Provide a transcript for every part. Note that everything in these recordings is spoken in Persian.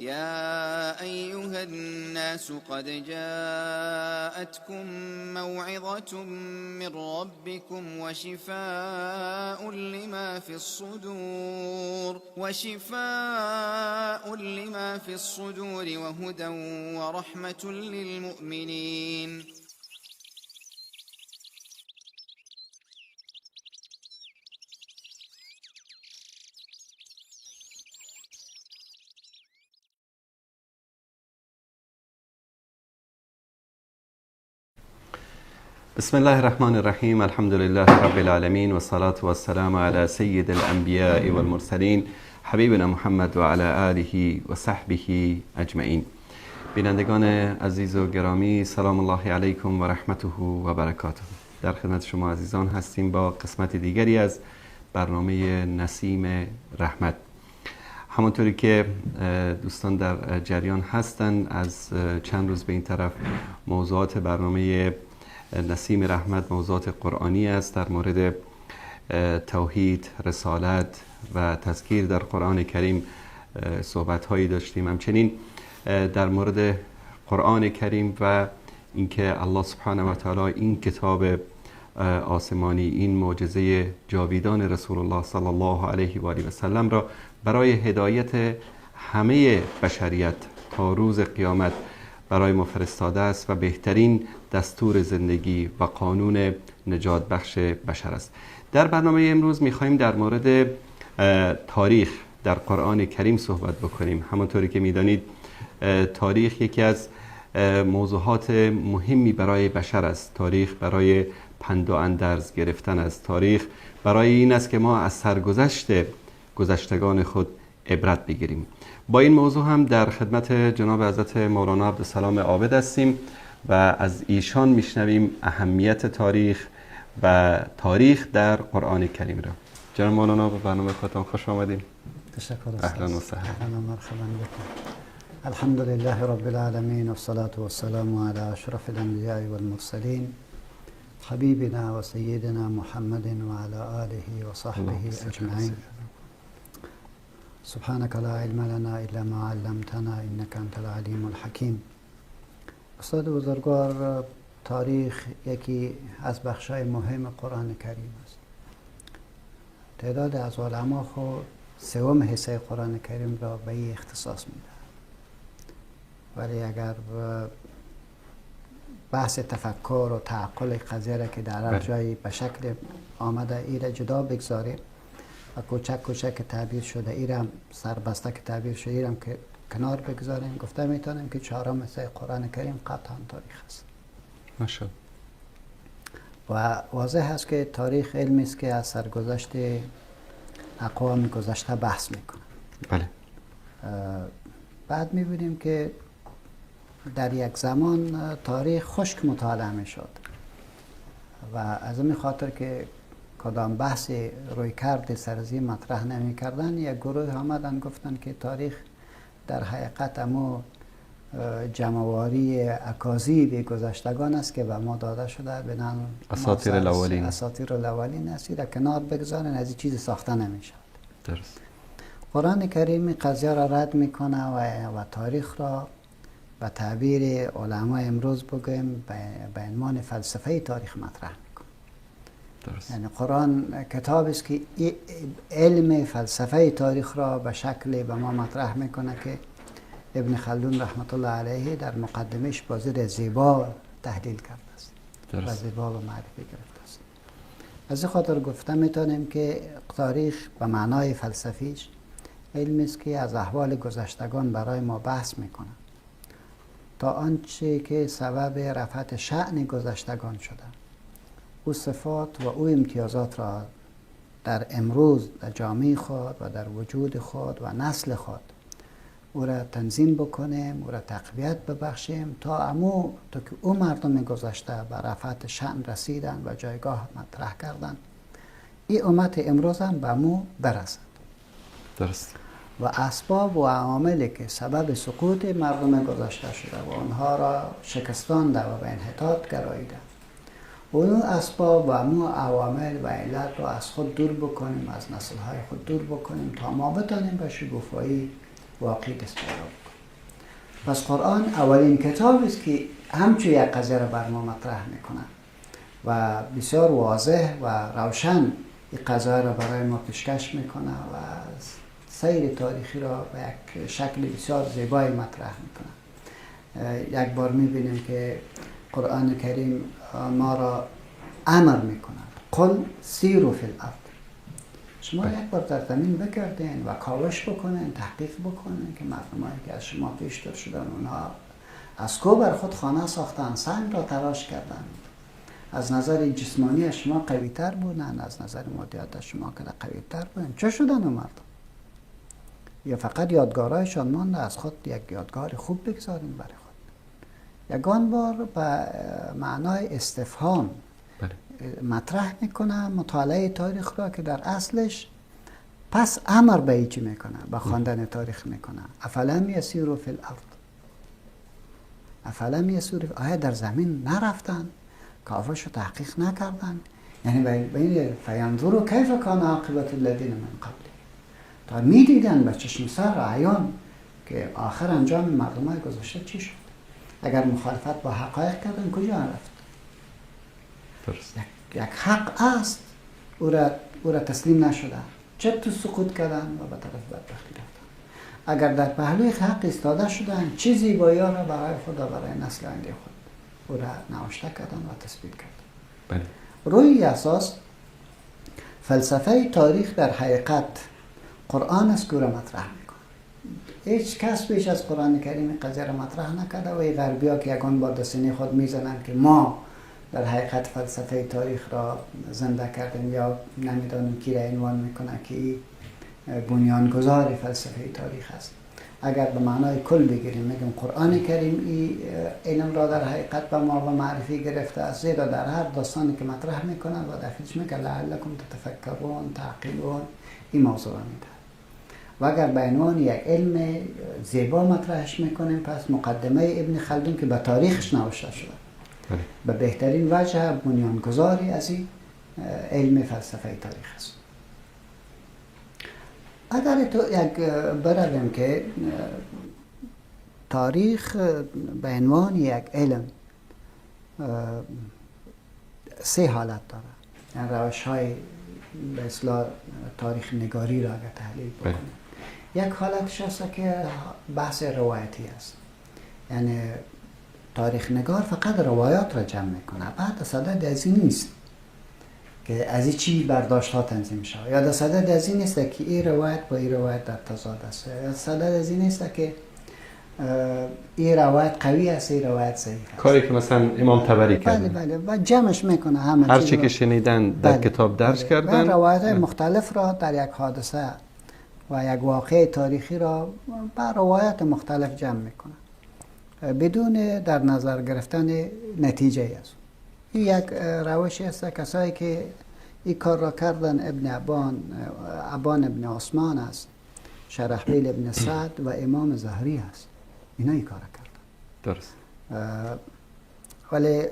يا أيها الناس قد جاءتكم موعظة من ربكم وشفاء لما في الصدور وهدى ورحمة للمؤمنين. بسم الله الرحمن الرحیم. الحمد لله رب العالمین و الصلاة والسلام علی سید الانبیاء والمرسلین حبیبنا محمد و علی آله و صحبه اجمعین. بینندگان عزیز و گرامی، سلام الله علیکم و رحمته و برکاته. در خدمت شما عزیزان هستیم با قسمت دیگری از برنامه نسیم رحمت. همانطوری که دوستان در جریان هستند، از چند روز به این طرف موضوعات برنامه نسیم رحمت موضوعات قرآنی است در مورد توحید، رسالت و تذکیر در قرآن کریم صحبت هایی داشتیم. همچنین در مورد قرآن کریم و اینکه الله سبحانه و تعالی این کتاب آسمانی، این معجزه جاویدان رسول الله صلی الله علیه و آله و سلم را برای هدایت همه بشریت تا روز قیامت برای ما فرستاده است و بهترین دستور زندگی و قانون نجات بخش بشر است. در برنامه امروز میخواهیم در مورد تاریخ در قرآن کریم صحبت بکنیم. همانطوری که میدانید تاریخ یکی از موضوعات مهمی برای بشر است. تاریخ برای پند و اندرز گرفتن است. تاریخ برای این است که ما از سرگذشت گذشتگان خود عبرت بگیریم. با این موضوع هم در خدمت جناب حضرت مولانا عبدالسلام عابد هستیم و از ایشان میشنویم اهمیت تاریخ و تاریخ در قرآن کریم را. جناب مولانا، به برنامه خودتان خوش آمدیم. تشکر. اهلا و سهلا. اهلا و مرحبا بكم. الحمد لله رب العالمین والصلاة والسلام على اشرف الانبیاء والمرسلین حبیبنا و سیدنا محمد و علی آله و صحبه اجمعین. سبحانك لا علم لنا الا ما علمتنا انك انت العلیم الحکیم. استاد بزرگوار، تاریخ یکی از بخش‌های مهم قرآن کریم است. تعداد از علما خود سوم حصه قرآن کریم را به این اختصاص میدهند، ولی اگر بحث تفکر و تعقل قضیه را که در هر جایی به شکل آمده ای را جدا بگذاریم و کوچک کوچک تعبیر شده ایرم سربسته که تعبیر شده ایرم که کنار بگذاریم، گفته میتونیم که چهارم حصه قرآن کریم قطعا تاریخ است. ماشاءالله. و واضح است که تاریخ علمی است که از سرگذشت اقوام گذشته بحث میکنه. بله. بعد میبینیم که در یک زمان تاریخ خشک مطالعه میشد و از این خاطر که کدام بحث روی کرد سرزی مطرح نمی کردن، یک گروه آمدن گفتن که تاریخ در حقیقت امو جمعواری اکاذیب گذشتگان است که به ما داده شده به نام اساطیر الاولین. اساطیر الاولین است، را کنار بگذارن، از این چیز ساخته نمی شود. درست. قرآن کریم قضیه را رد میکنه و تاریخ را به تعبیر علمای امروز بگویم به عنوان فلسفه تاریخ مطرح میکنه. درست. یعنی قرآن کتاب است که علم فلسفه تاریخ را به شکل به ما مطرح میکنه که ابن خلدون رحمت الله علیه در مقدمش بازی زیبا تحلیل کرده است. درست. و زیبا و معرفی گرفته است. از این خاطر گفته میتونیم که تاریخ به معنای فلسفیش علمی است که از احوال گذشتگان برای ما بحث میکنه تا آنچه که سبب رفعت شأن گذشتگان شده، او صفات و او امتیازات را در امروز در جامعه خود و در وجود خود و نسل خود او را تنظیم بکنیم، او را تقویت ببخشیم تا تا که او مردم گذشته به رفعت شأن رسیدن و جایگاه مطرح کردن، این امت امروز هم به مو برسد. درست. و اسباب و عواملی که سبب سقوط مردم گذشته شده و آنها را شکستانده و به انحطاط گراییده، اون اسباب و امو عوامل و علت را از خود دور بکنیم، از نسل‌های خود دور بکنیم تا ما بتانیم به شگوفایی واقعی دست پیدا بکنیم. پس قرآن اولین کتاب است که همچون یک قضیه را بر ما مطرح میکنه و بسیار واضح و روشن این قضیه را برای ما پیشکش میکنه و سیر تاریخی را به یک شکل بسیار زیبایی مطرح میکنه. یک بار میبینیم که قرآن کریم ما را امر میکنه، قل سیروا فی الارض، شما یک بار در زمین بگردین و کاوش بکنین، تحقیق بکنین که مردمایی که از شما پیشتر شدن اونها از کو بر خود خانه ساختن، سنگ را تراش کردن، از نظر جسمانی از شما قوی تر بودن، از نظر مادیات از شما که قوی تر بودن، چه شدن اون مردم؟ یا فقط یادگارایشان مانده، از خود یک یادگار خوب بگذارین برای خود. یگان بار به معنای استفهام مطرح میکنه مطالعه تاریخ را که در اصلش پس امر به ایچی میکنه، به خواندن تاریخ میکنه. افلم یسیروا فی الارض، افلم یسیروا، آیا در زمین نرفتن، کاوش و تحقیق نکردن؟ یعنی به این فینظروا کیف کان عاقبت الذین من قبل، تا میدیدن به چشم سر عیان که آخر انجام مردمای گذشته چی شد. اگر مخالفت با حقایق کردن کجا رفت؟ یک حق است، او را تسلیم نشدن، چه تو سقوط کردن و به طرف بدبختی رفتن. اگر در پهلوی حق ایستاده شدن، چه زیبایی را برای خود و برای نسل آینده خود او را نوشته کردن و تثبیت کردن. بله. روی اساس فلسفه تاریخ در حقیقت قرآن است که او را مطرح میکنه. هیچ کس بیش از قرآن کریم قضیه را مطرح نکرده و این غربی ها که یکان با دستینه خود میزنند که ما در حقیقت فلسفه تاریخ را زنده کردیم، یا نمیدانم کی را عنوان میکنه که این بنیانگذار فلسفه تاریخ است. اگر به معنای کل بگیریم میگم قرآن کریم این علم را در حقیقت به ما و معرفی گرفته است، زیرا در هر داستانی که مطرح میکنه و داخلش میگه لعلکم تتفکرون تعقلون، این موضوع را میده. و اگر به عنوان یک علم زیبا مطرحش میکنیم، پس مقدمه ابن خلدون که به تاریخش نوشته شده به بهترین وجه بنیانگذاری از این علم فلسفه تاریخ است. اگر تو یک برویم که تاریخ به عنوان یک علم سه حالت داره، یعنی روش های به اصطلاح تاریخ نگاری را اگر تحلیل بکنیم، یک حالتش هست که بحث روایتی است، یعنی تاریخ نگار فقط روایات را جمع میکنه، بعد صدد از این نیست که از این چی برداشت ها تنظیم شود، یا صدد از این نیست که این روایت با این روایت در تضاد است، یا صدد از این نیست که این روایت قوی است این روایت ضعیف است. کاری که مثلا امام طبری کرد، بله بله، و جمعش میکنه همه هر چی که شنیدن در بله. کتاب درج کردن، روایت های مختلف را در یک حادثه و یک واقعه تاریخی را با روایت مختلف جمع میکنه بدون در نظر گرفتن نتیجه است. این یک روشی است. کسایی که این کار را کردن ابن عبان ابن عثمان است، شرحبیل ابن سعد و امام زهری است، اینا این کار کردن. درست. ولی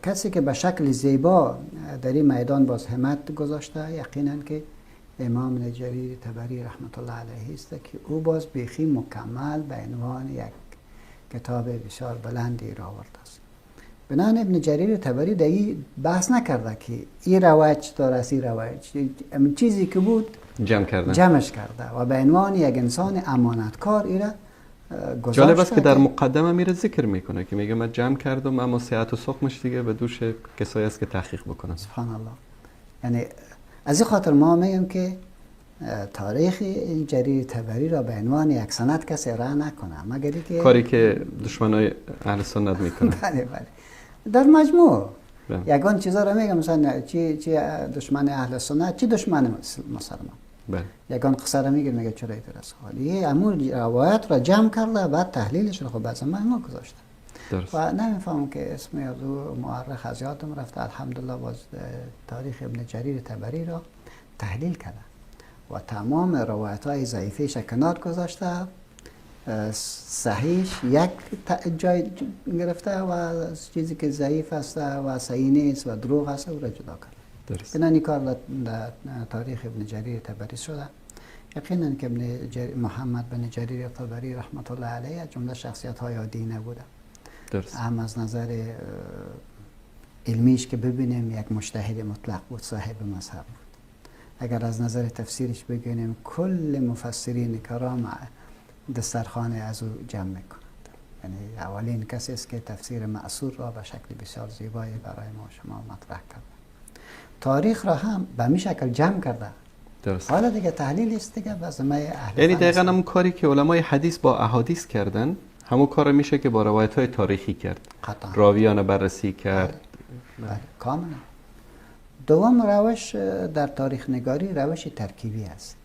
کسی که به شکل زیبا در این میدان باز همت گذاشته یقینا که امام جریر طبری رحمت الله علیه است که او باز بیخی مکمل به عنوان یک کتاب بسیار بلندی را آورده است. بنان ابن جریر طبری در این بحث نکرده که این روایت چطور است، این روایت چیزی که بود جمع کرده، جمعش کرده و به عنوان یک انسان امانتکار ایره گذاشته. جالب است که در مقدمه میره ذکر میکنه که میگه من جمع کردم اما صحت و سقمش دیگه به دوش کسایی است که تحقیق بکنن. سبحان الله. یعنی از این خاطر ما میگیم که تاریخ این جریر طبری را به عنوان یک سند کسی ارائه نکنه، مگر اینکه کاری که دشمنای اهل سنت میکنن. بله بله، در مجموع یگان چیزا را میگم، مثلا چی دشمن اهل سنت، چی دشمن مسلمان. بله. یگان قصه را میگه، میگه چرا اینطور است؟ حالی امور روایت را جمع کرده بعد تحلیلش را خب بعضا ما گذاشته. درست. و نمیفهمم که اسم یادو مورخ از یادم رفته، الحمدلله باز تاریخ ابن جریر طبری را تحلیل کرده و تمام روایت های ضعیفش کنار گذاشته، صحیح یک جای گرفته و چیزی که ضعیف است و صحیح نیست و دروغ است او را جدا کرده. درست. این کار در تاریخ ابن جریر طبری شده. یقینا که محمد بن جریر طبری رحمت الله علیه جمله شخصیت های عادی نبوده. درست. هم از نظر علمیش که ببینیم یک مجتهد مطلق بود، صاحب مذهب بود. اگر از نظر تفسیرش بگیم کل مفسرین کرام دسترخوان از او جمع میکنند. یعنی اولین کسی است که تفسیر معصور را به شکل بسیار زیبایی برای ما شما مطرح کرده. تاریخ را هم به می شکل جمع کرده. درست. حالا دیگه تحلیل است دیگه به ذمه اهل. یعنی دقیقاً همون کاری که علمای حدیث با احادیث کردن، همون کار میشه که با روایت های تاریخی کرد. قطعا. راویان بررسی کرد. بله. کاملا. دوم روش در تاریخ نگاری روش ترکیبی است.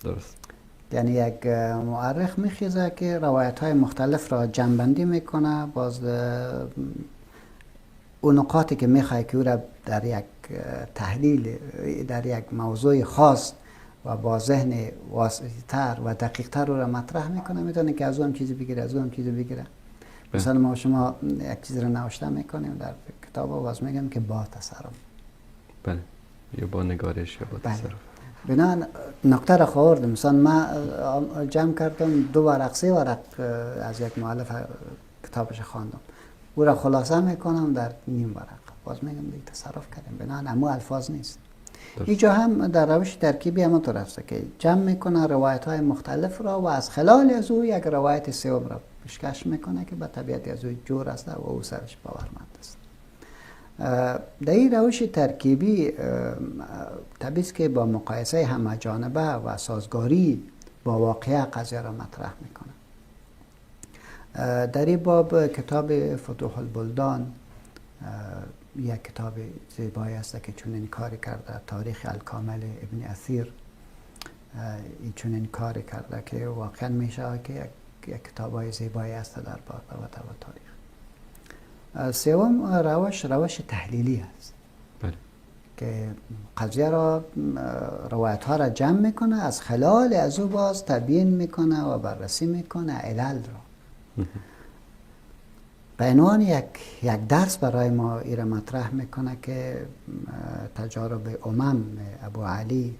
درست. یعنی یک مؤرخ میخیزه که روایت های مختلف را جمع‌بندی میکنه، باز اون نقاطی که میخواد که او را در یک تحلیل، در یک موضوع خاص و با ذهن واسع‌تر و دقیق‌تر او را مطرح میکنه، میتونه که از او هم چیزی بگیره، از او هم چیزی بگیره. مثلا ما شما یک چیز را نوشته میکنیم در کتاب و باز میگم که با تصرف. بله، یا با نگارش یا با تصرف. بنابراین نقطه را خوردم. مثلا من جمع کردم 2 ورق 3 ورق از یک مؤلف کتابش خواندم، او را خلاصه میکنم در نیم ورق، باز میگم دیگه تصرف کردم. بنابراین امو الفاظ نیست. اینجا هم در روش ترکیبی همونطور است که جمع میکنه روایت های مختلف را و از خلال از او یک روایت سوم را پیشکش میکنه که به طبیعت از او جور است و او سرش باورمند است. در این روش ترکیبی طبیعی است که با مقایسه همه جانبه و سازگاری با واقعه قضیه را مطرح میکنه. در این باب کتاب فتوح البلدان یک کتاب زیبایی است که چنین کاری کرده. تاریخ الکامل ابن اثیر چنین کاری کرده که واقعا میشه که یک کتاب های زیبایی است در باب و تاریخ. سوم روش تحلیلی است. بله. که قضیه را، روایت ها را جمع میکنه، از خلال از او باز تبیین میکنه و بررسی میکنه علل را. به عنوان یک درس برای ما ایره مطرح میکنه که تجارب امم ابو علی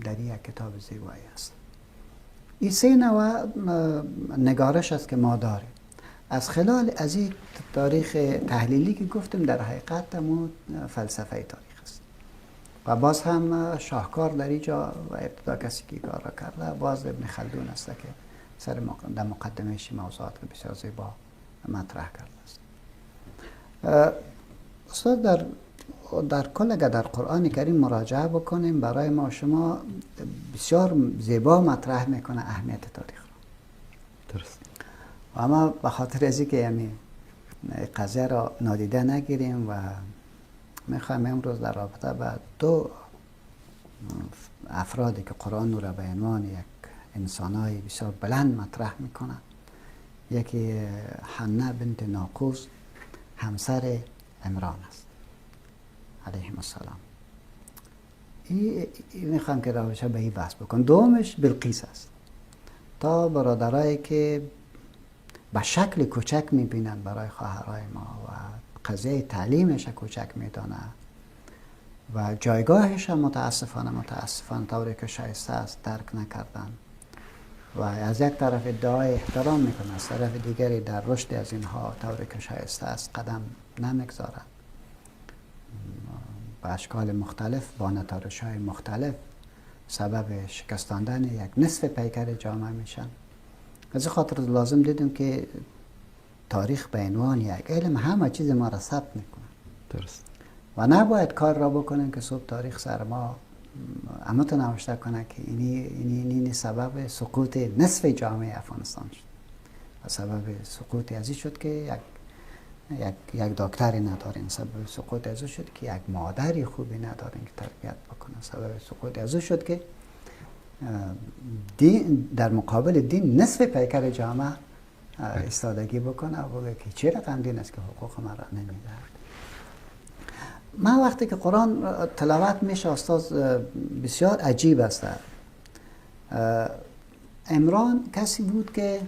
در یک کتاب زیبایی است. این سه نوع نگارش است که ما داریم. از خلال از این تاریخ تحلیلی که گفتیم در حقیقت همون فلسفه تاریخ است و باز هم شاهکار در اینجا و ابتدا کسی که کار را کرده باز ابن خلدون است که سر در مقدمهش موضوعات بسیار زیبا مطرح کرده است. استاد در کل اگر در قرآن کریم مراجعه بکنیم برای ما شما بسیار زیبا مطرح میکنه اهمیت تاریخ را. درست. و اما به خاطر از اینکه یعنی قضیه را نادیده نگیریم و میخوایم امروز در رابطه با دو افرادی که قرآن را به عنوان یک انسانای بسیار بلند مطرح میکنه، یکی حنه بنت ناقوس همسر عمران است علیهم السلام. این میخوام که رابطه به این بحث بکنم. دومش بلقیس است. تا برادرایی که به شکل کوچک میبینن برای خواهرای ما و قضیه تعلیمش کوچک میدانه و جایگاهش هم متاسفانه طوری که شایسته است درک نکردن و از یک طرف ادعای احترام میکنه، از طرف دیگری در رشد از اینها طوری که شایسته است قدم نمیگذارن، به اشکال مختلف با نتارش های مختلف سبب شکستاندن یک نصف پیکر جامعه میشن. از این خاطر لازم دیدیم که تاریخ به عنوان یک علم همه چیز ما را ثبت میکنه. درست. و نباید کار را بکنیم که صبح تاریخ سر ما اما تو نوشته کنه که اینی سبب سقوط نصف جامعه افغانستان شد و سبب سقوط ازی شد که یک دکتری نداریم، سبب سقوط ازی شد که یک مادری خوبی نداریم که تربیت بکنه، سبب سقوط ازی شد که دین در مقابل دین نصف پیکر جامعه ایستادگی بکنه و بگه که چه رقم دین است که حقوق ما را نمیدهد. من وقتی که قرآن تلاوت میشه استاد بسیار عجیب است. عمران کسی بود که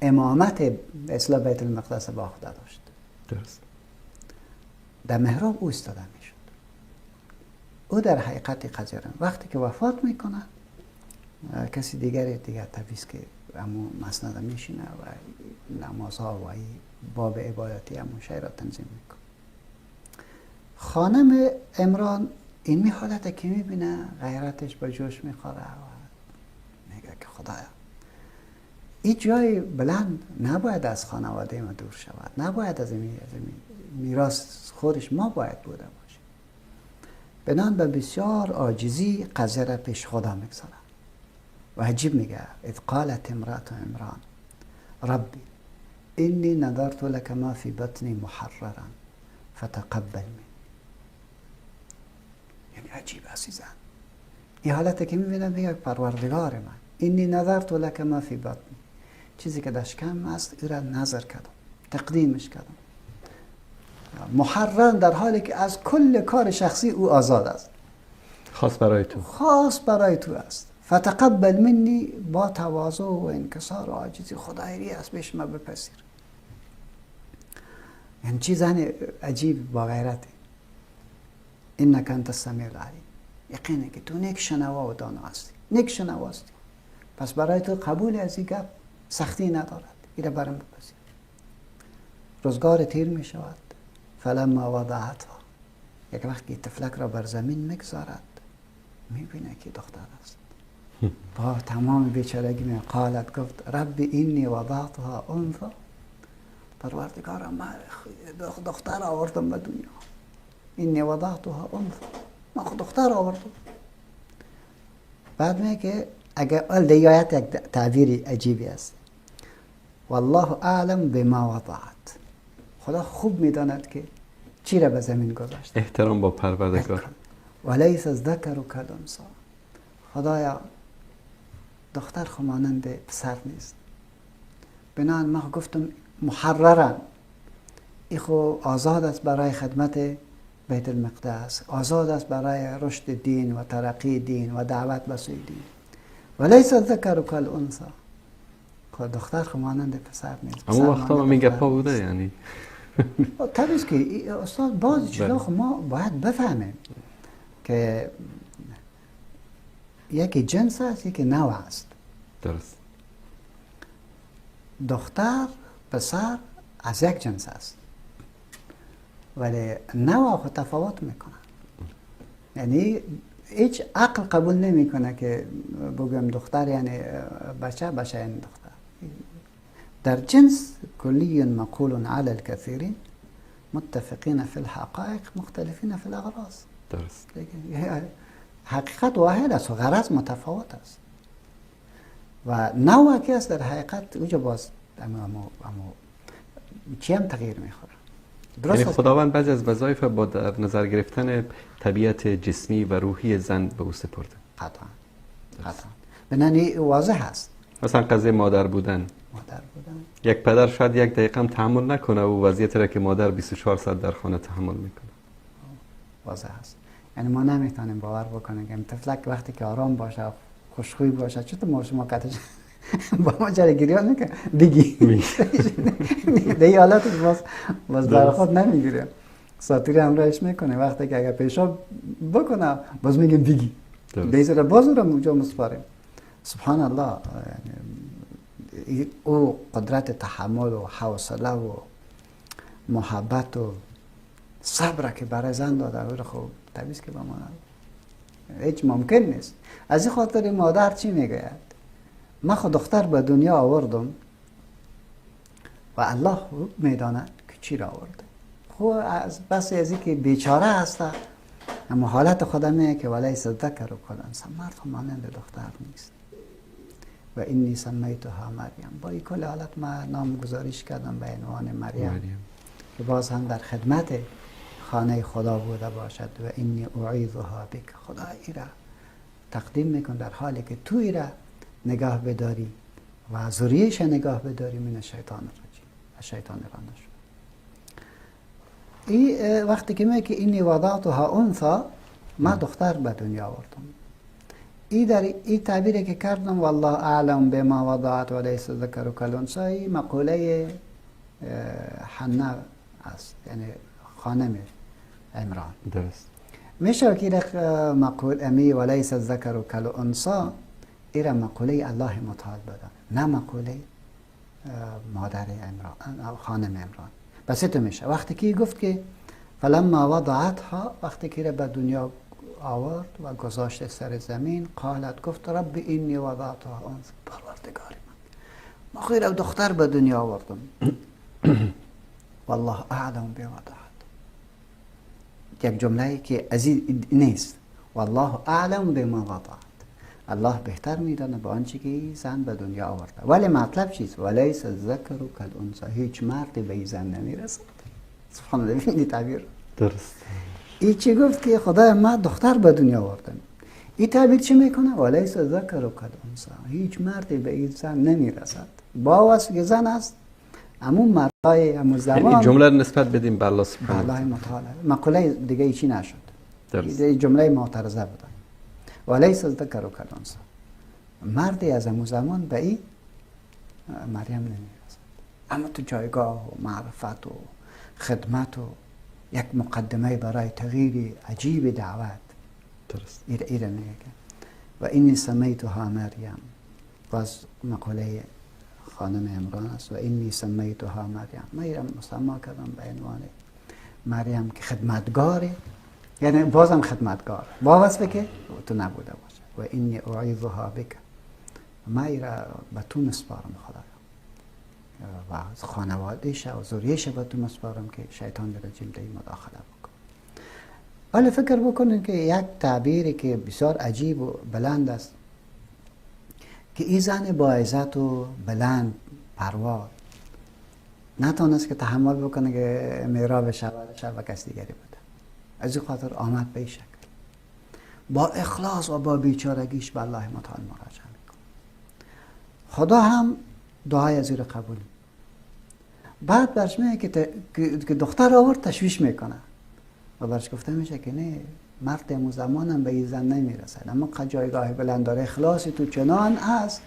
امامت اصلاح بیت المقدس با خود داشت. درست. در محراب او ایستاده میشد. او در حقیقت قضیه وقتی که وفات میکنه کسی دیگری دیگر طبیعی که همون مسند میشینه و نمازها و باب عبادتی همون شی را تنظیم میکنه. خانم عمران این می حالت که میبینه غیرتش با جوش میخوره و میگه که خدایا این جای بلند نباید از خانواده ما دور شود، نباید از این میراث خودش ما باید بوده باشه. بنان به بسیار عاجزی قضیه را پیش خدا میگذاره و عجیب میگه اذ قالت امرأة عمران ربی انی نذرت لك ما فی بطنی محررا فتقبل منی. یعنی عجیب عزیزان، این حالت که میبینم میگه پروردگار من انی نذرت لك ما فی بطنی، چیزی که در شکم است او را نظر کردم، تقدیمش کردم، محرر در حالی که از کل کار شخصی او آزاد است، خاص برای تو، خاص برای تو است. فتقبل منی، با تواضع و انکسار و عاجزی خدایری است بهش ما بپذیر. یعنی چیز عجیب با غیرته. انک انت السمیع العلیم، یقینه که تو نیک شنوا و دانا هستی، نیک شنوا هستی، پس برای تو قبول از این گپ سختی ندارد، ایره برم بپذیر. روزگار تیر می شود. فلما وضعتها، یک وقت که طفلک را بر زمین میگذارد میبینه که دختر است. با تمام بیچارگی می قالت، گفت رب اینی وضعتها انثی، پروردگارم من دختر آوردم به دنیا، اینی وضعتها انثی، من دختر آوردم. بعد میگه که اگر آیت یک تعبیر عجیبی است، والله اعلم بما وضعت، خدا خوب میداند که چی را به زمین گذاشت. احترام با پروردگار. ولیس الذکر کالانثی، خدایا دختر خو مانند پسر نیست. بنابراین من گفتم محررن، ای خو آزاد است برای خدمت بیت المقدس، آزاد است برای رشد دین و ترقی دین و دعوت به سوی دین. ولیس الذکر کالانثی، خب دختر خو مانند پسر نیست. اما وقتا من گپا بوده یعنی طبیعی است که استاد بعضی چیزا خو ما باید بفهمیم که یکی جنس است یکی نوع است. درست. دختر پسر از یک جنس است ولی نوع خود تفاوت میکنه. یعنی هیچ عقل قبول نمیکنه که بگم دختر یعنی بچه، بچه یعنی دختر. در جنس کلی مقول علی الكثيرين متفقین فی الحقائق مختلفین فی الاغراض. درست. حقیقت واحد است و غرض متفاوت است و نوع که است در حقیقت اونجا باز اما چی هم تغییر میخوره. درست. یعنی خداوند بعضی از وظایف با در نظر گرفتن طبیعت جسمی و روحی زن به او سپرده. قطعا قطعا بنابراین واضح است. مثلا قضیه مادر بودن، مادر بودن یک پدر شاید یک دقیقه هم تحمل نکنه و وضعیتی را که مادر 24 ساعت در خانه تحمل میکنه. واضح است. یعنی ما نمیتونیم باور بکنیم که طفلک وقتی که آرام باشه خوشخوی باشه چطور ما شما قطعش با ما چرا گریان نکنه بگی دی حالتش باز برای خود نمیگیره، ساتوری همراهش میکنه. وقتی که اگر پیشاب بکنه باز میگیم بگی بیزره باز رو اونجا مسپاریم. سبحان الله، یعنی او قدرت تحمل و حوصله و محبت و صبر که برای زن داده او رو خب طبیعی که به ما هیچ ممکن نیست. از این خاطر مادر چی میگوید؟ من خود دختر به دنیا آوردم و الله خوب میداند که چی را آورده. خب از بس از اینکه بیچاره هست اما حالت خودم میگه که ولیس الذکر کالانثی، مرد مانند دختر نیست. و انی سمیتها مریم، با این کل حالت من نام گذاریش کردم به عنوان مریم که باز هم در خدمت خانه خدا بوده باشد. و انی اعیذها بک، خدا ایره تقدیم میکن در حالی که تو ایره نگاه بداری و ذریه‌اش نگاه بداری من شیطان الرجیم، از شیطان رانده شد. ای وقتی که میگه که انی وضعتها انثی، من دختر به دنیا آوردم. ای در این تعبیری که کردم والله اعلم بما وضعت و لیس الذکر کالانثی، ای مقوله حنه است، یعنی خانم عمران. درست. میشه که مقول امی ولیس الذکر کالانثی ایره مقوله الله متعال بدن، نه مقوله مادر عمران، خانم عمران. بس تو میشه وقتی که گفت که فلما وضعتها، وقتی که به دنیا آورد و گذاشت سر زمین، قالت گفت رب اینی وضعتها انثی، پروردگار من خیر دختر به دنیا آوردم، والله اعلم بوضعت. یک جمله که از نیست، والله اعلم بما وضعت، الله بهتر میدانه با آنچه که زن به دنیا آورده. ولی مطلب چیست؟ ولیس الذکر کالانثی، هیچ مردی به زن نمیرسد. سبحان الله، ببینید تعبیر درست. این چی گفت که خدای ما دختر به دنیا آوردم. این تعبیر چی میکنه؟ ولیس الذکر کالانثی، هیچ مردی به این زن نمیرسد. با واسه که زن است، همون مردای همون زمان. این جمله نسبت بدیم به الله سبحانه، الله متعال. مقوله دیگه چی نشد. این جمله معترضه بود. ولیس الذکر کالانثی، مردی از همون زمان به این مریم نمیرسد. اما تو جایگاه و معرفت و خدمت و یک مقدمه برای تغییر عجیب دعوت. درست. ایره میگه و اینی سمیتها مریم، باز مقوله خانم عمران است، و اینی سمیتها مریم، من ایره مسما کردم به عنوان مریم که خدمتگاره، یعنی بازم خدمتگار با وصفه که تو نبوده باشه. و اینی اعیذها بک، من ایره به تو مسپارم خدایا و خانوادهش و ذریه‌اش به تو مسپارم که شیطان رجیم در مداخله بکن. ولی فکر بکنید که یک تعبیری که بسیار عجیب و بلند است که این زن با عزت و بلند پروا نتونست که تحمل بکنه که میراب شوهرش و کس دیگری بوده، از این خاطر آمد به این شکل با اخلاص و با بیچارگیش به الله متعال مراجعه میکنه. خدا هم دعای از او قبول. بعد برش میگه که دختر آورد تشویش میکنه و برش گفته میشه که نه، مرد امو زمانم به این زن نمیرسد، اما جایگاه بلند داره، اخلاصی تو چنان است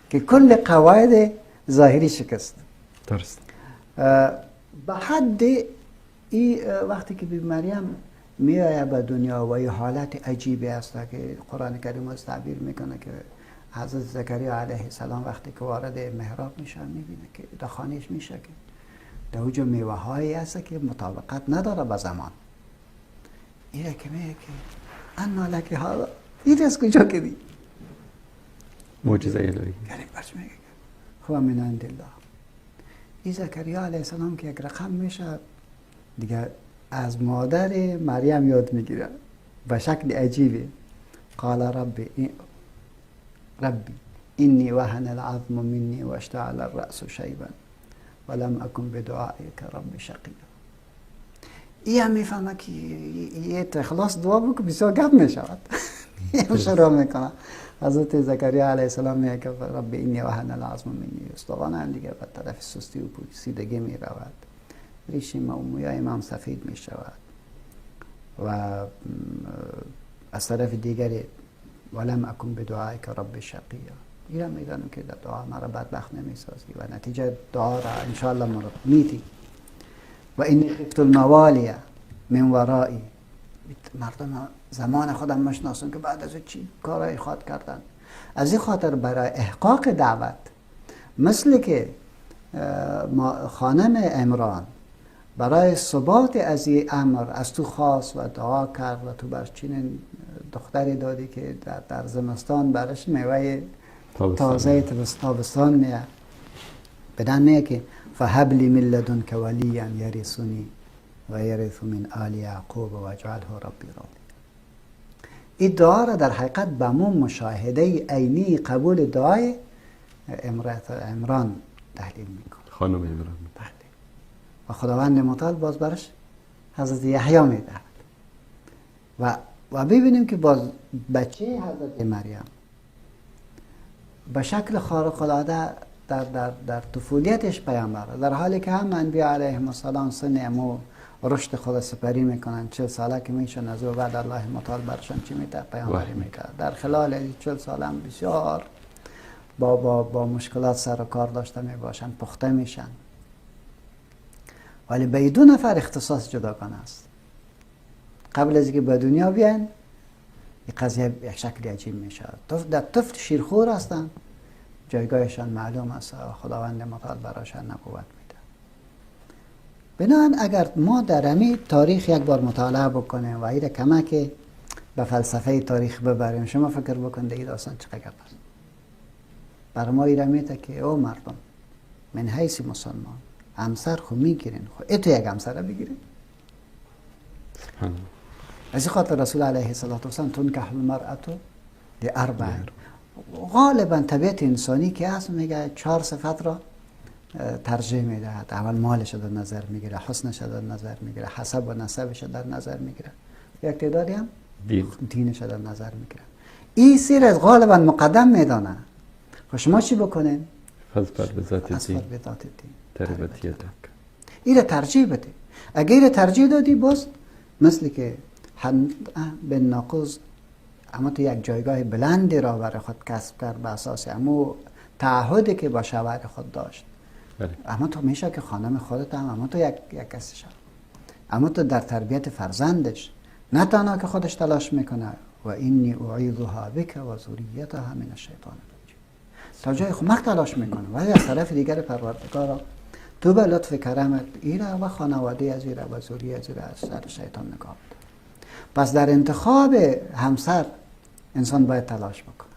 که کل قواعد ظاهری شکست. درست. به حد ای وقتی که بی مریم میآید به دنیا و یه حالت عجیبی است که قرآن کریم از تعبیر میکنه که حضرت زکریا علیه السلام وقتی که وارد محراب میشه میبینه که در خانهش میشه که در اوج میوه هایی هست که مطابقت نداره به زمان. ایره که میگه که انا لک هذا، این از کجا کردی؟ معجزه الهی. یعنی برش میگه هو من عند الله. این زکریا علیه السلام که یک رقم میشه دیگه از مادر مریم یاد میگیره به شکل عجیبی. قال ربی ربی اینی وهن العظم منی واشتعل الرأس شیبا ولم اکن بدعائک رب شقیا. این هم میفهمه که یه اخلاص دعا بکن بسیار گپ میشود. یه شروع میکنه. حضرت زکریا علیه السلام میگه که رب اینی وهن العظم منی، استوانه هم دیگه به طرف سستی و پوسیدگی میرود، ریش ما و مویای ما هم سفید میشود و از طرف دیگری ولم اکن بدعائک رب شقیا. ایران میدانم که در دعا مرا بدبخت نمیسازی و نتیجه دعا را انشاءالله مرا میدی. و اینی خفت الموالی من ورایی، مردم زمان خودم مشناسن که بعد از چی کارهای خواد کردن. از این خاطر برای احقاق دعوت مثل که خانم عمران برای ثبات از این امر از تو خواست و دعا کرد و تو برچین دختری دادی که در زمستان برش میوه تازه تابستان میاد. بدن میگه که فهب لی من لدنک ولیا یرثنی و یرث من آل یعقوب واجعله ربی راضیا. این دعا را در حقیقت به مو مشاهده عینی قبول دعای عمران تحلیل میکنه، خانم عمران. بله. و خداوند متعال باز برش حضرت یحیی میدهد و ببینیم که باز بچه حضرت مریم به شکل خارق العاده در طفولیتش پیامبر، در حالی که هم انبیا علیهم السلام سن امو رشد خود سپری میکنن، 40 ساله که میشن از او بعد الله متعال برشان چی میده؟ پیامبری میکنه. در خلال 40 ساله هم بسیار با مشکلات سر و کار داشته میباشن، پخته میشن، ولی به دو نفر اختصاص جداگانه است. قبل از اینکه به دنیا بیان این قضیه یک شکل عجیب میشه. در طفل شیرخور هستن، جایگاهشان معلوم است، خداوند متعال برایشان نبوت میده. بنابراین اگر ما در همین تاریخ یک بار مطالعه بکنیم و این کمک به فلسفه تاریخ ببریم، شما فکر بکنید این داستان چقدر است. برای ما ایره میته که او مردم من حیث مسلمان همسر خو میگیرین، خو ای تو یک همسر بگیرین. از این خاطر رسول علیه الصلاة والسلام تنکح المرأة لأربع. غالبا طبیعت انسانی که هست میگه 4 صفت را ترجیح میدهد. اول مالش در نظر میگیره، حسنش در نظر میگیره، حسب و نسبش در نظر میگیره، یک تعدادی هم دینش در نظر میگیره. این سیر از غالبا مقدم میدانه. خب شما چی بکنین؟ فاظفر بذات الدین، تربت یدک. این را ترجیح بده. اگه این را ترجیح دادی باز مثل که بن ناقوس اما تو یک جایگاه بلندی را برای خود کسب کرد به اساس امو تعهدی که با شوهر خود داشت. بله. اما تو میشه که خانم خودت هم اما تو یک کسی شد، اما تو در تربیت فرزندش نه تنها که خودش تلاش میکنه و اینی اعیذها بک و ذریتها من الشیطان الرجیم، تا جای خود تلاش میکنه، ولی از طرف دیگر پروردگارا تو به لطف کرمت ایره و خانواده از ایره و ذریه از ایره از سر شیطان نگاه بده. پس در انتخاب همسر انسان باید تلاش بکنه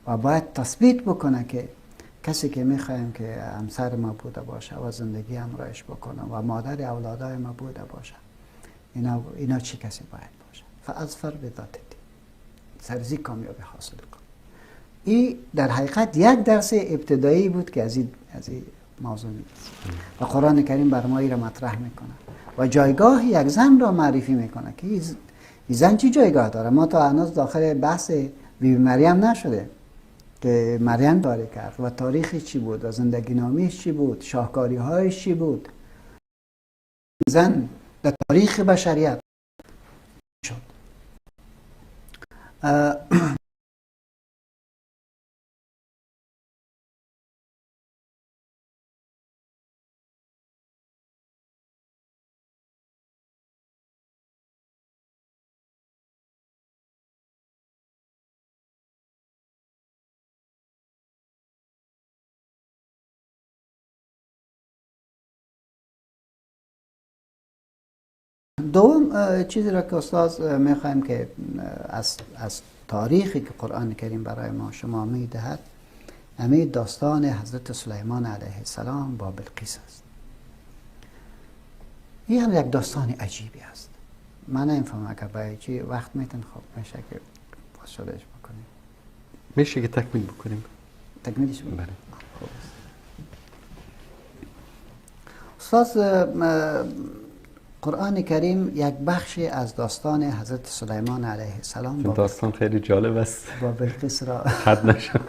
و باید تثبیت بکنه که کسی که میخوایم که همسر ما بوده باشه و زندگی همراهش بکنه و مادر اولادای ما بوده باشه، اینا چی کسی باید باشه. فاظفر بذات الدین، سرزی کامیابی حاصل کن. این در حقیقت یک درس ابتدایی بود که از این موضوع می‌رسیم و قرآن کریم بر ما این را مطرح میکنه و جایگاه یک زن را معرفی میکنه که این زن چی جایگاه داره. ما تا هنوز داخل بحث بیبی مریم نشده که مریم داره کرد و تاریخش چی بود و زندگی نامیش چی بود، شاهکاری هایش چی بود. زن در تاریخ بشریت شد. دوم چیزی را که استاد میخوایم که از تاریخی که قرآن کریم برای ما شما میدهد، همه داستان حضرت سلیمان علیه السلام با بلقیس است. این هم یک داستان عجیبی است. من نمیفهمم اگر باید چی وقت میتن، خب میشه که باز شدهش بکنیم، میشه که تکمیل بکنیم، تکمیلش بکنیم. بله. خب استاد، قرآن کریم یک بخشی از داستان حضرت سلیمان علیه السلام، داستان خیلی جالب است، با بلقیس را حد نشد.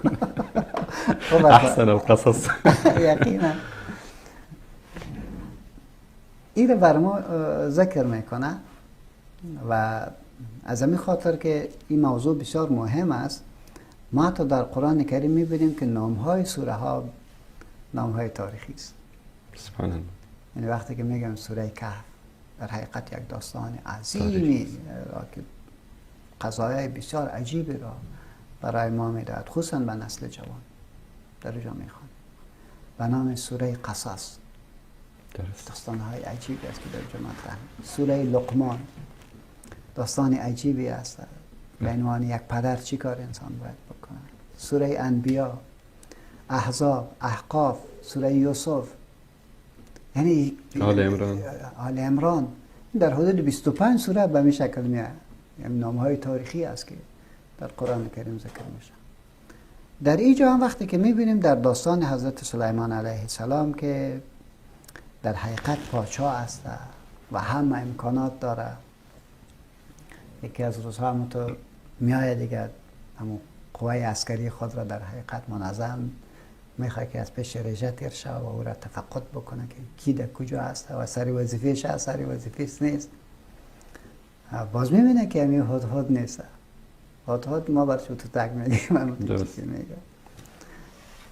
احسن القصص. یقینا این را بر ما ذکر میکنه و از همین خاطر که این موضوع بسیار مهم است، ما حتی در قرآن کریم میبینیم که نامهای سوره ها نامهای تاریخی است. سبحان الله. یعنی وقتی که میگم سوره کهف، در حقیقت یک داستان عظیمی را که قضایای بسیار عجیبی را برای ما میدهد، خصوصا به نسل جوان در اینجا میخوان، به نام سوره قصص. داستان های عجیبی است که در اینجا مطرح. سوره لقمان داستان عجیبی است، به عنوان یک پدر چی کار انسان باید بکنه. سوره انبیا، احزاب، احقاف، سوره یوسف، یعنی آل عمران، آل عمران در حدود 25 سوره به این شکل میاد. یعنی نام‌های تاریخی است که در قرآن کریم ذکر میشه. در اینجا هم وقتی که میبینیم در داستان حضرت سلیمان علیه السلام که در حقیقت پادشاه است و همه امکانات داره، یکی از روزها هم تو میآید دیگه، همون قوای عسکری خود را در حقیقت منظم میخواد که از پیش رژه تیر شود و او را تفقد بکنه که کی در کجا هست و سر وظیفه‌اش هست، سر وظیفه‌اش نیست. باز میبینه که همین هدهد نیست. هدهد ما برش تو تک میگیم، میگه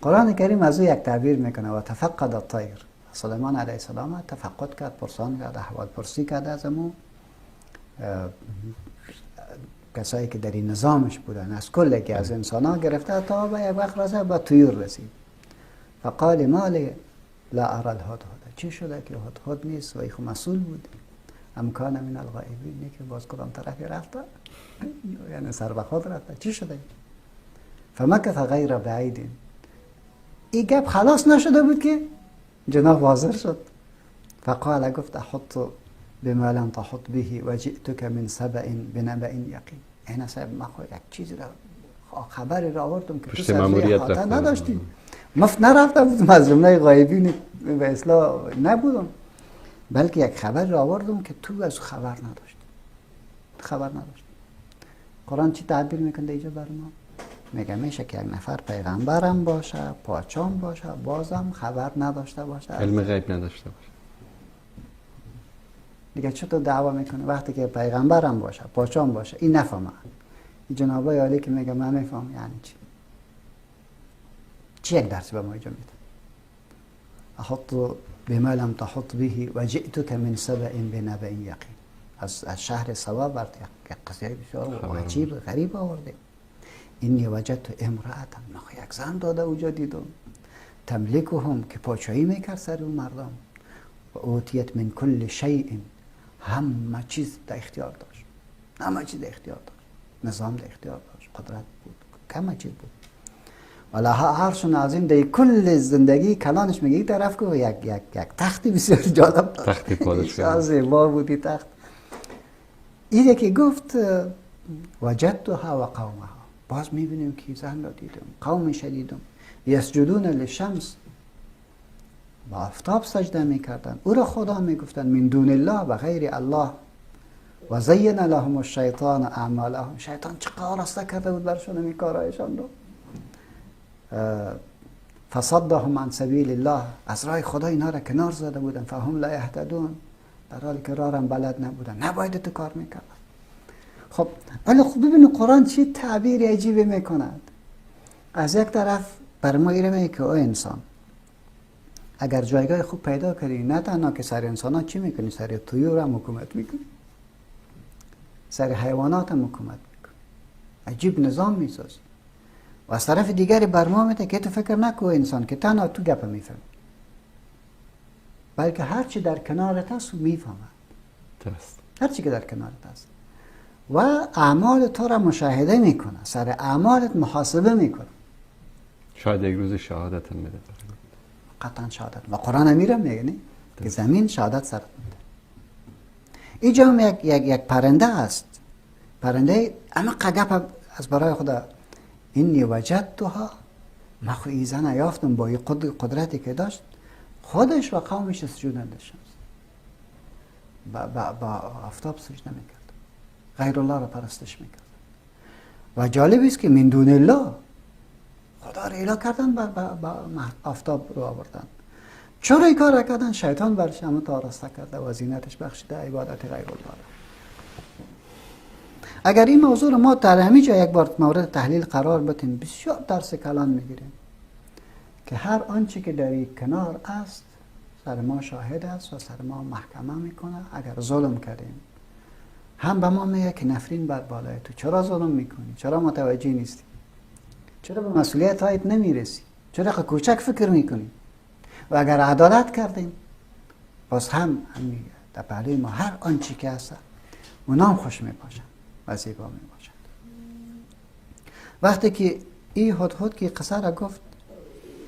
قرآن کریم از او یک تعبیر میکنه و تفقد الطیر. سلیمان علیه السلام تفقد کرد، پرسان کرد، احوال پرسی کرد از امو کسایی که در این نظامش بودن، از کل که از انسان ها گرفته تا به یک وقت رسید با طیور رسید. فقال ما لی لا ارى الهدهد، چی شده که هدهد نیست و ای خو مسئول بود، امکان من الغائبین، نه که باز کدام طرفی رفته، یعنی سر به خود رفته، چی شده؟ فمکث غیر بعید. این گپ خلاص نشده بود که جناب حاضر شد. فقال گفت احط بما لم تحط به و جئتك من سبأ بنبأ یقین. اینا صاحب ما خو یک چیزی را خبری را آوردم که تو سر نداشتی، مفت نرفته بودم، از جمله غایبین به اصلاح نبودم، بلکه یک خبر را آوردم که تو از خبر نداشتی، خبر نداشتی. قرآن چی تعبیر میکنه اینجا بر ما؟ میگه میشه که یک نفر پیغمبرم باشه، پاچام باشه، بازم خبر نداشته باشه، علم غیب نداشته باشه. دیگه چطور دعوا میکنه وقتی که پیغمبرم باشه، پاچام باشه، این نفهمه؟ این جنابای عالی که میگه من میفهم یعنی چی؟ چی یک درس به ما اینجا میده؟ احط بما لم تحط به و جئتك من سبأ بنبأ یقین. از شهر سبا برات یک قضیه بسیار عجیب و غریب آورده. اینی وجدت امرأة، من یک زن داده اوجا دیدم، تملکهم، که پاچایی میکرد سر اون مردم، و اوتیت من کل شیء، همه چیز در اختیار داشت، همه چیز در اختیار داشت، نظام در اختیار داشت، قدرت بود، همه چیز بود. ولها عرش عظیم، در کل زندگی کلانش میگه این طرف که یک یک یک تختی بسیار جالب داشت، تختی پادشاه زیبا بودی تخت. اینه که گفت وجدتها و قومها، باز میبینیم که زن را دیدم، قومش دیدم، یسجدون للشمس، با آفتاب سجده میکردن، او را خدا میگفتن، من دون الله و غیر الله، و زین لهم الشیطان اعمالهم. شیطان چقدر آراسته کرده بود برشون این کارهایشان رو. فصدهم عن سبیل الله، از راه خدا اینها را کنار زده بودن، فهم لا یهتدون، در حالی که راه را بلد نبودن، نباید تو کار میکردن. خب ولی خب ببینید قرآن چی تعبیر عجیبی میکند. از یک طرف بر ما ایره میگه که او انسان اگر جایگاه خوب پیدا کردی، نه تنها که سر انسان ها چی میکنی، سر طیور هم حکومت میکنی، سر حیوانات هم حکومت میکنی، عجیب نظام میسازی. و از طرف دیگری بر ما میده که تو فکر نکو انسان که تنها تو گپ میفهمی، بلکه هرچی در کنارت هست میفهمد، درست، هرچی که در کنارت هست و اعمال تو را مشاهده میکنه، سر اعمالت محاسبه میکنه. شاید یک روز شهادت هم بده، قطعا شهادت. و قرآن امیرم میگه نه که زمین شهادت سرت میده. اینجا هم یک یک یک پرنده است، پرنده اما گپ از برای خدا، اینی وجدتها، من خو این زن یافتم با این قدرتی که داشت، خودش و قومش سجود نداشتن، با آفتاب سجده میکرد، غیر الله را پرستش میکرد. و جالب است که من دون الله، خدا را اله کردن، با آفتاب رو آوردن. چرا این کار کردن؟ شیطان برش همه تا آراسته کرده و زینتش بخشیده عبادت غیر الله را. اگر این موضوع رو ما در همین جا یک بار مورد تحلیل قرار بدیم، بسیار درس کلان میگیریم که هر آنچه که در این کنار است سر ما شاهد است و سر ما محکمه میکنه. اگر ظلم کردیم هم به ما میگه که نفرین بر بالای تو، چرا ظلم میکنی، چرا متوجه نیستی، چرا به مسئولیت هایت نمیرسی، چرا کوچک فکر میکنی. و اگر عدالت کردیم باز هم میگه در پهلوی ما هر آنچه که هست اونا هم خوش میباشند و زیبا میباشند. وقتی که این هدهد که قصه را گفت،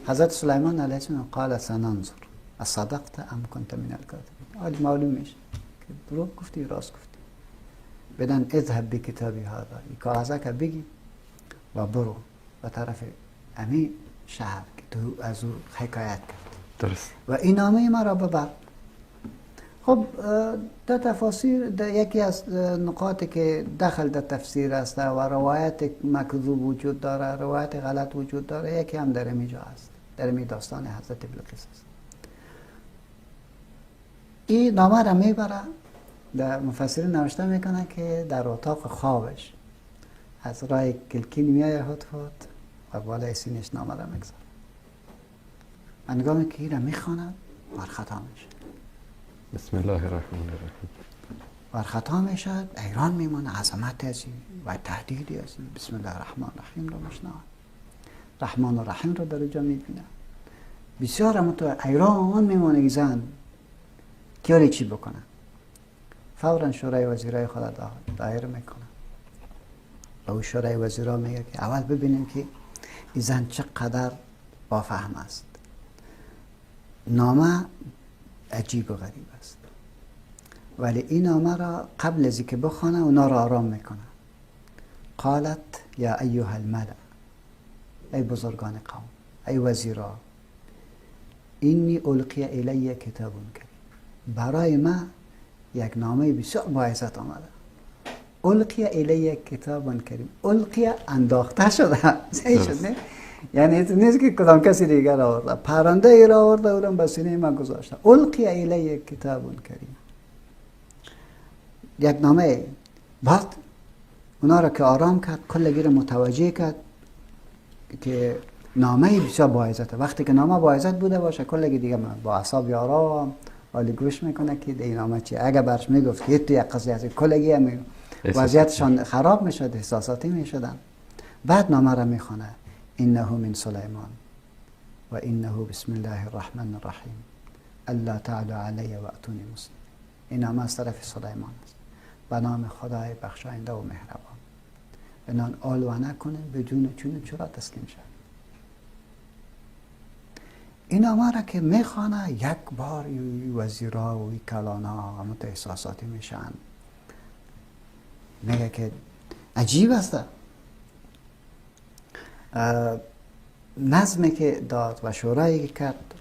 حضرت سلیمان علیه السلام قال سننظر اصدقت ام کنت من الکاذبین. حالی معلوم میشه که دروغ گفتی راست گفتی. بدن اذهب بکتابی هذا، این کاغذه که بگی و برو به طرف امی شهر که تو از او حکایت کرد. درست. و این نامه ما را ببر. خب در تفاسیر در یکی از نقاطی که دخل در تفسیر است و روایت مکذوب وجود داره، روایت غلط وجود داره، یکی هم در اینجا است، در این داستان حضرت بلقیس است. این نامه را میبره، در مفسرین نوشته میکنه که در اتاق خوابش از راه کلکین میایه هدهد و بالای سینش نامه را میگذاره. هنگامی که این را میخواند بر خطا میشه. بسم الله الرحمن الرحیم. ورخطا میشد، ایران میمانه، عظمت از و تهدیدی از بسم الله الرحمن الرحیم رو میشنوه، رحمان الرحیم رو در جا میبینه. بسیار هم تو ایران میمانه زن کیاری چی بکنه. فورا شورای وزیرای خود دایر میکنه و او شورای وزیرا میگه که اول ببینیم که این زن چقدر با فهم است. نامه عجیب و غریب است، ولی این نامه را قبل از اینکه بخوانه اونا را آرام میکنه. قالت یا ایها الملأ، ای بزرگان قوم، ای وزیرا، اینی القی الی کتاب کریم، برای من یک نامه بسیار با عزت آمده. القی الی کتاب کریم، القی انداخته شده، شده یعنی نیست که کدام کسی دیگر آورده، پرنده ای را آورده اونم به سینه من گذاشته. القی الی کتاب کریم، یک نامه. بعد اونا را که آرام کرد، کلگی را متوجه کرد که نامه بسیار با عزته. وقتی که نامه با عزت بوده باشه، کلگی دیگه با اعصاب آرام حالی گوش میکنه که این نامه چیه. اگه برش میگفت که تو یک قضیه هست، کلگی هم وضعیتشان خراب میشد، احساساتی میشدن. بعد نامه را میخوانه، انه من سلیمان و انه بسم الله الرحمن الرحیم الا تعلوا علی و اتونی مسلمین. این نامه از طرف سلیمان است، به نام خدای بخشاینده و مهربان. بنان آلوه نکنه، بدون چون چرا تسلیم شد. این نامه را که میخوانه، یک بار وزیرا و کلانا همون احساساتی میشن. میگه که عجیب است نظمی که داد و شورایی که کرد.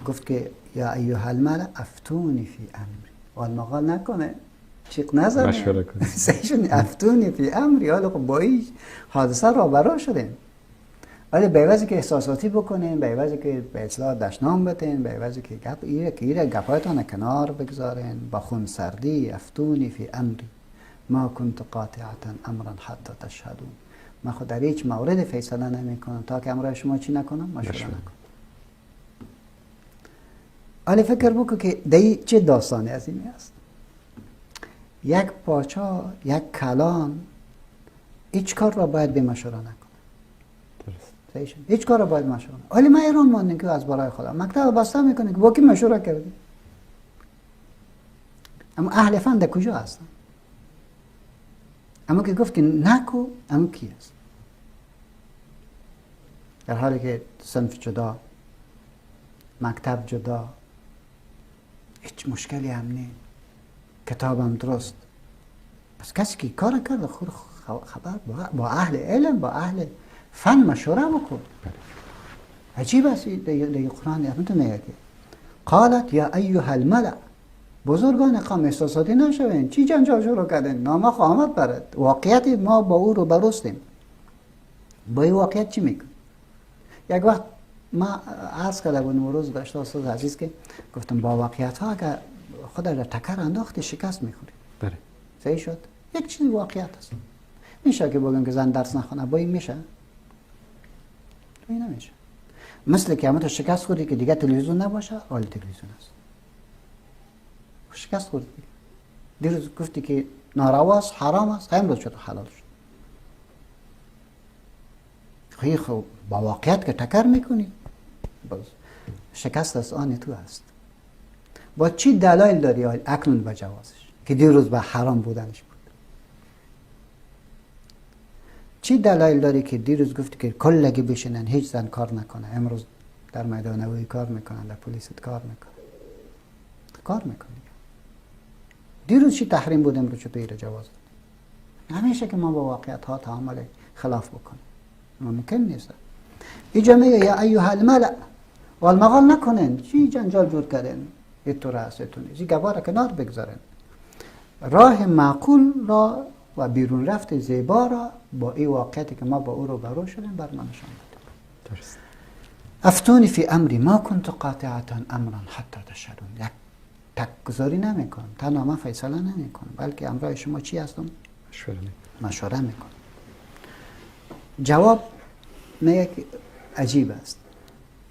گفت که یا ایها الملأ افتونی فی امری، والمقال نکنه، چیق نزنه، افتونی فی امری. حالا خب با این حادثه را برا شدیم، ولی به عوضی که احساساتی بکنیم، به عوضی که به اصلاح دشنام بدین، به عوضی که گپ ایره که ایره گپایتان کنار بگذارین، با خون سردی افتونی فی امری ما کنت قاطعة امرا حتی تشهدون. من خود در هیچ مورد فیصله نمی کنم تا که امرای شما چی نکنم، مشوره نکنم. ولی فکر بکن که دی چه داستانی از این است. یک پاچا، یک کلان هیچ کار را باید به مشوره نکنه. درست. هیچ کار را باید مشوره نکنه. ولی من ایران ماندیم که از برای خدا مکتب بسته میکنه که با کی مشوره کردی؟ اما اهل فن در کجا هستن؟ اما که گفت که نکو، اما کی است؟ در حالی که صنف جدا، مکتب جدا، هیچ مشکلی هم نیست، کتابم درست. پس کسی که کار کرده خود خبر با اهل علم، با اهل فن مشوره بکن. عجیب است در قرآن همونطور میگه که قالت یا ایها الملأ، بزرگان قوم احساساتی نشوین، چی جنجال شروع کردین؟ نامه خواهد برد، واقعیت ما با او رو بروستیم، با این واقعیت چی میکن؟ یک وقت ما عرض کرده بودم روز داشته استاد عزیز که گفتم با واقعیت ها اگر خود را تکر انداختی شکست میخوری. بله. صحیح شد؟ یک چیز واقعیت است. میشه که بگم که زن درس نخونه، با این میشه؟ این نمیشه. مثل که همون شکست خوردی که دیگه تلویزیون نباشه، حال تلویزیون است. شکست خوردی. دیروز گفتی که نارواست، حرام است، امروز شد حلال شد. خیلی خوب با واقعیت که تکر میکنی باز شکست از آن تو است. با چی دلایل داری اکنون به جوازش که دیروز به حرام بودنش بود؟ چی دلایل داری که دیروز گفتی که کلگی بشینن هیچ زن کار نکنه، امروز در میدان کار میکنن، در پلیست کار میکنن، کار میکنن. دیروز چی تحریم بود، امروز چطور ایره جواز داد؟ همیشه که ما با واقعیت ها تعامل خلاف بکنیم ممکن نیست. اینجا میگه یا ایها الملأ، والمقال نکنن، چی جنجال جور کردن، یه تو رأستون نیست، گواره کنار بگذارن، راه معقول را و بیرون رفت زیبا را با این واقعیتی که ما با او رو برو شدیم بر ما نشان دادیم. درست. افتونی فی امری ما کنت قاطعة امرا حتی تشهدون. یک تکگذاری نمیکنم، تنها من فیصله نمیکنم، بلکه امرای شما چی هستم؟ مشوره میکنم. جواب میگه که عجیب است.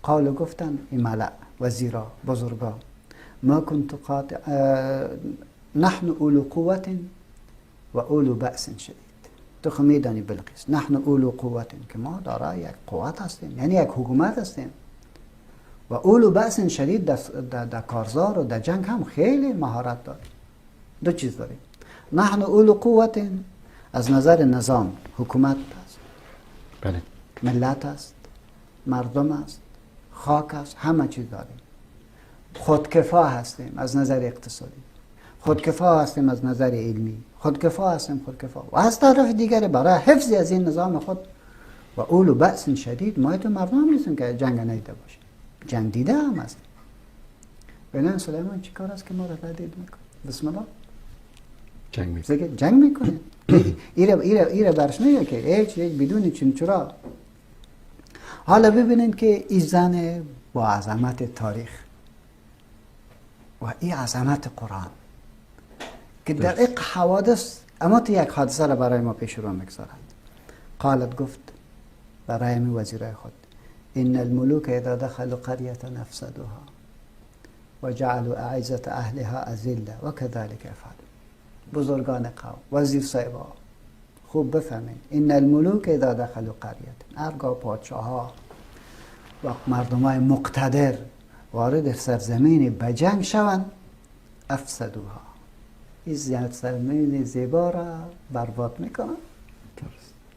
قالو گفتن این ملأ، وزیرا، بزرگا، ما کنت قاطع نحن اولو قوة و اولو بأس شدید. تو خو میدانی بلقیس، نحن اولو قوة، که ما دارای یک قوت هستیم، یعنی یک حکومت هستیم، و اولو بأس شدید در کارزار و در جنگ هم خیلی مهارت داریم. دو چیز داریم، نحن اولو قوة از نظر نظام حکومت است، بله، ملت است، مردم است، خاک است، همه چیز داریم. خودکفا هستیم از نظر اقتصادی، خودکفا هستیم از نظر علمی، خودکفا هستیم، خودکفا. و از طرف دیگر برای حفظ از این نظام خود و اولو بأس شدید، ما تو مردم نیستیم که جنگ ندیده باشیم، جنگ دیده هم هستیم. بنابراین سلیمان چی کار است که ما را تهدید میکنه؟ بسم الله جنگ میکنه، جنگ میکنه. ایره برش میگه که هیچ بدون چون چرا. حالا ببینید که این زن با عظمت تاریخ و این عظمت قرآن که در یک حوادث، اما تو یک حادثه را برای ما پیش رو میگذارد. قالت، گفت برای می وزیرای خود، ان الملوک اذا دخلوا قرية افسدوها و جعلوا اعزة اهلها اذله و كذلك يفعلون. بزرگان قوم، وزیر صاحبا، خوب بفهمین، ان الملوک اذا دخلوا قرية، هرگاه پادشاه ها و مردمای مقتدر وارد سرزمین به جنگ شوند، افسدوها، این سرزمین زیبا را برباد میکنن،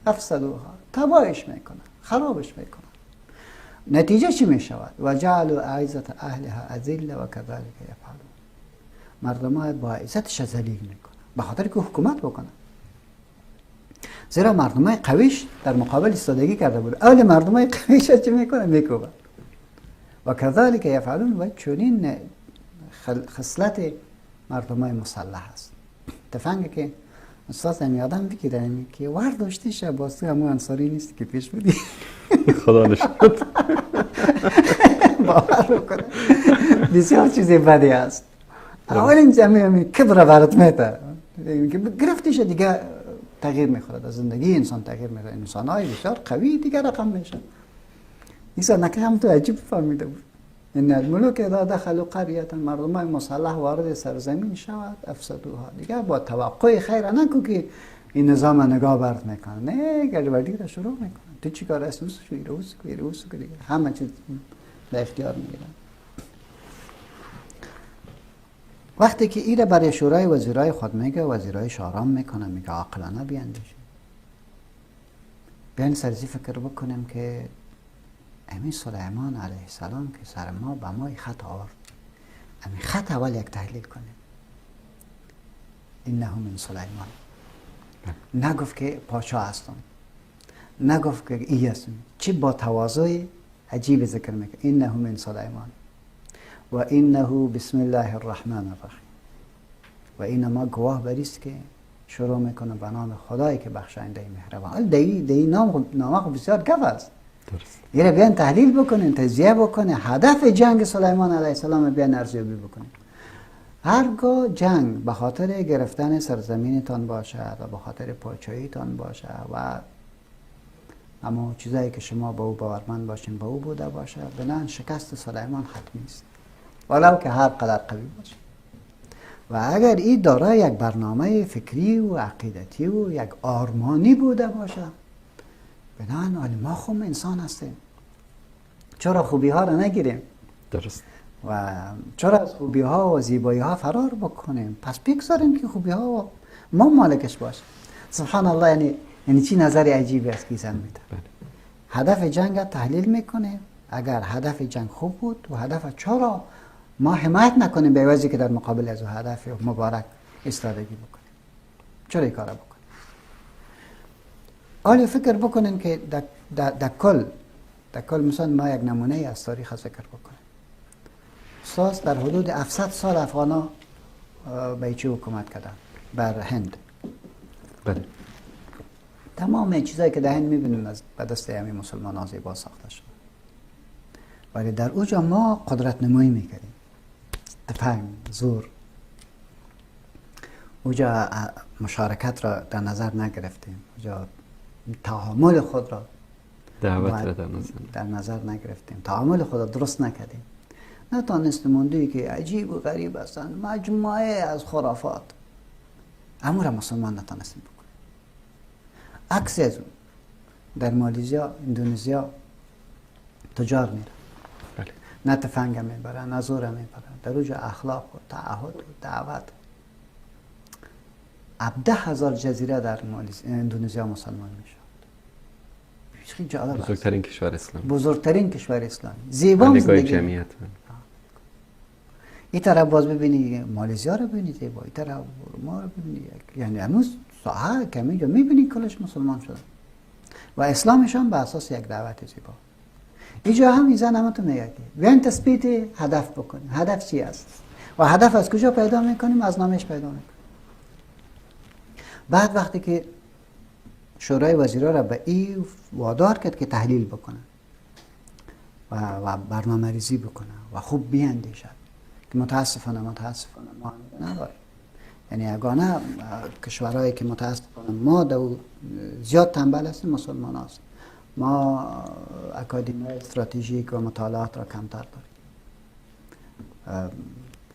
افسدوها، تباهش میکنن، خرابش میکنن. نتیجه چی میشود؟ و جعلوا اعزة اهلها اذله و كذلك يفعلون. مردمای با عزتش ذلیل میکنن به خاطر که حکومت بکنن، زیرا مردمای قویش در مقابل ایستادگی کرده بود. اول مردمای قویش چی میکنن؟ میکوبن. و كذلك يفعلون، و چنین خصلت مردمای مسلح است. تفنگ که استاد هم یادم بگیرم که ور داشتیش باز تو همون انصاری نیست که پیش بودی. خدا نشد. باور بکنه بسیار چیز بدی است. اولین جمعه کبر برات میته که گرفتیش دیگه تغییر میخورد، از زندگی انسان تغییر میخورد، انسان های بسیار قوی دیگه رقم میشن. ایسا نکه هم تو عجیب فهمیده بود. ان الملوک اذا دخلوا قریه، مردم مسلح وارد سرزمین شود، افسدوها، دیگه با توقع خیر نکو که این نظام نگاه برد میکنه، نه گڑبڑی را شروع میکنه. تو چی کار است؟ اوس شو ایروس کو دیگه همه چیز به اختیار میگیرن. وقتی که ایره برای شورای وزیرای خود میگه، وزیرای آرام میکنه، میگه عاقلانه بیاندیشیم، بیاین سرزی فکر بکنیم که امین سلیمان علیه السلام که سر ما به ما خط آورد، امین خط اول یک تحلیل کنیم. انه من سلیمان، نگفت که پادشاه هستم، نگفت که ای هستم، چی با تواضع عجیب ذکر میکنه، انه من سلیمان و انه بسم الله الرحمن الرحیم. و این ما گواه بریست که شروع میکنه به نام خدایی که بخشنده مهربان. دی نام بسیار گف است. یعنی بیان تحلیل بکنین، تجزیه بکنین، هدف جنگ سلیمان علیه السلام بیان ارزیابی بکنین. هرگاه جنگ به خاطر گرفتن سرزمینتان باشد و به خاطر پادشاهیتان باشه و اما چیزایی که شما به او باورمند باشین به او بوده باشه، بنابراین شکست سلیمان حتمی است، ولو که هر قدر قوی باشه. و اگر این دارای یک برنامه فکری و عقیدتی و یک آرمانی بوده باشه، بنابراین ما خود انسان هستیم، چرا خوبی ها را نگیریم؟ درست. و چرا از خوبی ها و زیبایی ها فرار بکنیم؟ پس بگذاریم که خوبی ها ما مالکش باشیم. سبحان الله، یعنی چی نظر عجیبی است که زن میده. هدف جنگ تحلیل میکنه، اگر هدف جنگ خوب بود و هدف چرا ما حمایت نکنیم به عوضی که در مقابل از هدف مبارک ایستادگی بکنیم، چرا این کارا بکنیم؟ حالا فکر بکنین که در کل مثلا ما یک نمونه از تاریخ ذکر بکنیم. ساز در حدود 700 سال افغانا به چی حکومت کردن؟ بر هند. بله. تمام چیزایی که در هند میبینیم از به دست همین مسلمان ها زیبا ساخته شد. ولی در اوجا ما قدرت نمایی میکردیم، تفنگ، زور. اوجا مشارکت را در نظر نگرفتیم، اوجا تعامل خود را دعوت را در نظر نگرفتیم، تعامل خود را درست نکردیم. نتانستیم موندی که عجیب و غریب هستند، مجموعه از خرافات، امو را مسلمان نتانستیم بکنیم. عکس از اون در مالیزیا، اندونزیا تجار میرن، بله. نه تفنگ میبرن، نه زور میبرن، در اوج اخلاق و تعهد و دعوت. 17,000 جزیره در اندونزیا مسلمان میشد. خیلی جالب. بزرگترین کشور اسلامی. بزرگترین کشور اسلامی. زیبا زندگی. جمعیت. این طرف باز ببینی مالزیا رو ببینی زیبا، این طرف ما رو ببینی، یعنی هنوز ساحه کمی اینجا میبینی کلش مسلمان شدن و اسلامشان به اساس یک دعوت زیبا. اینجا هم این زن همه تو میگه بیاین تثبیت هدف بکنیم. هدف چی است؟ و هدف از کجا پیدا میکنیم؟ از نامش پیدا میکنیم. بعد وقتی که شورای وزیرا را به این وادار کرد که تحلیل بکنه و برنامه ریزی بکنه و خوب بیاندیشد، که متاسفانه ما نداریم. یعنی اگانه کشورهایی که متاسفانه ما دو زیاد تنبل هستیم مسلمان هست. ما اکادمی استراتژیک و مطالعات را کمتر داریم.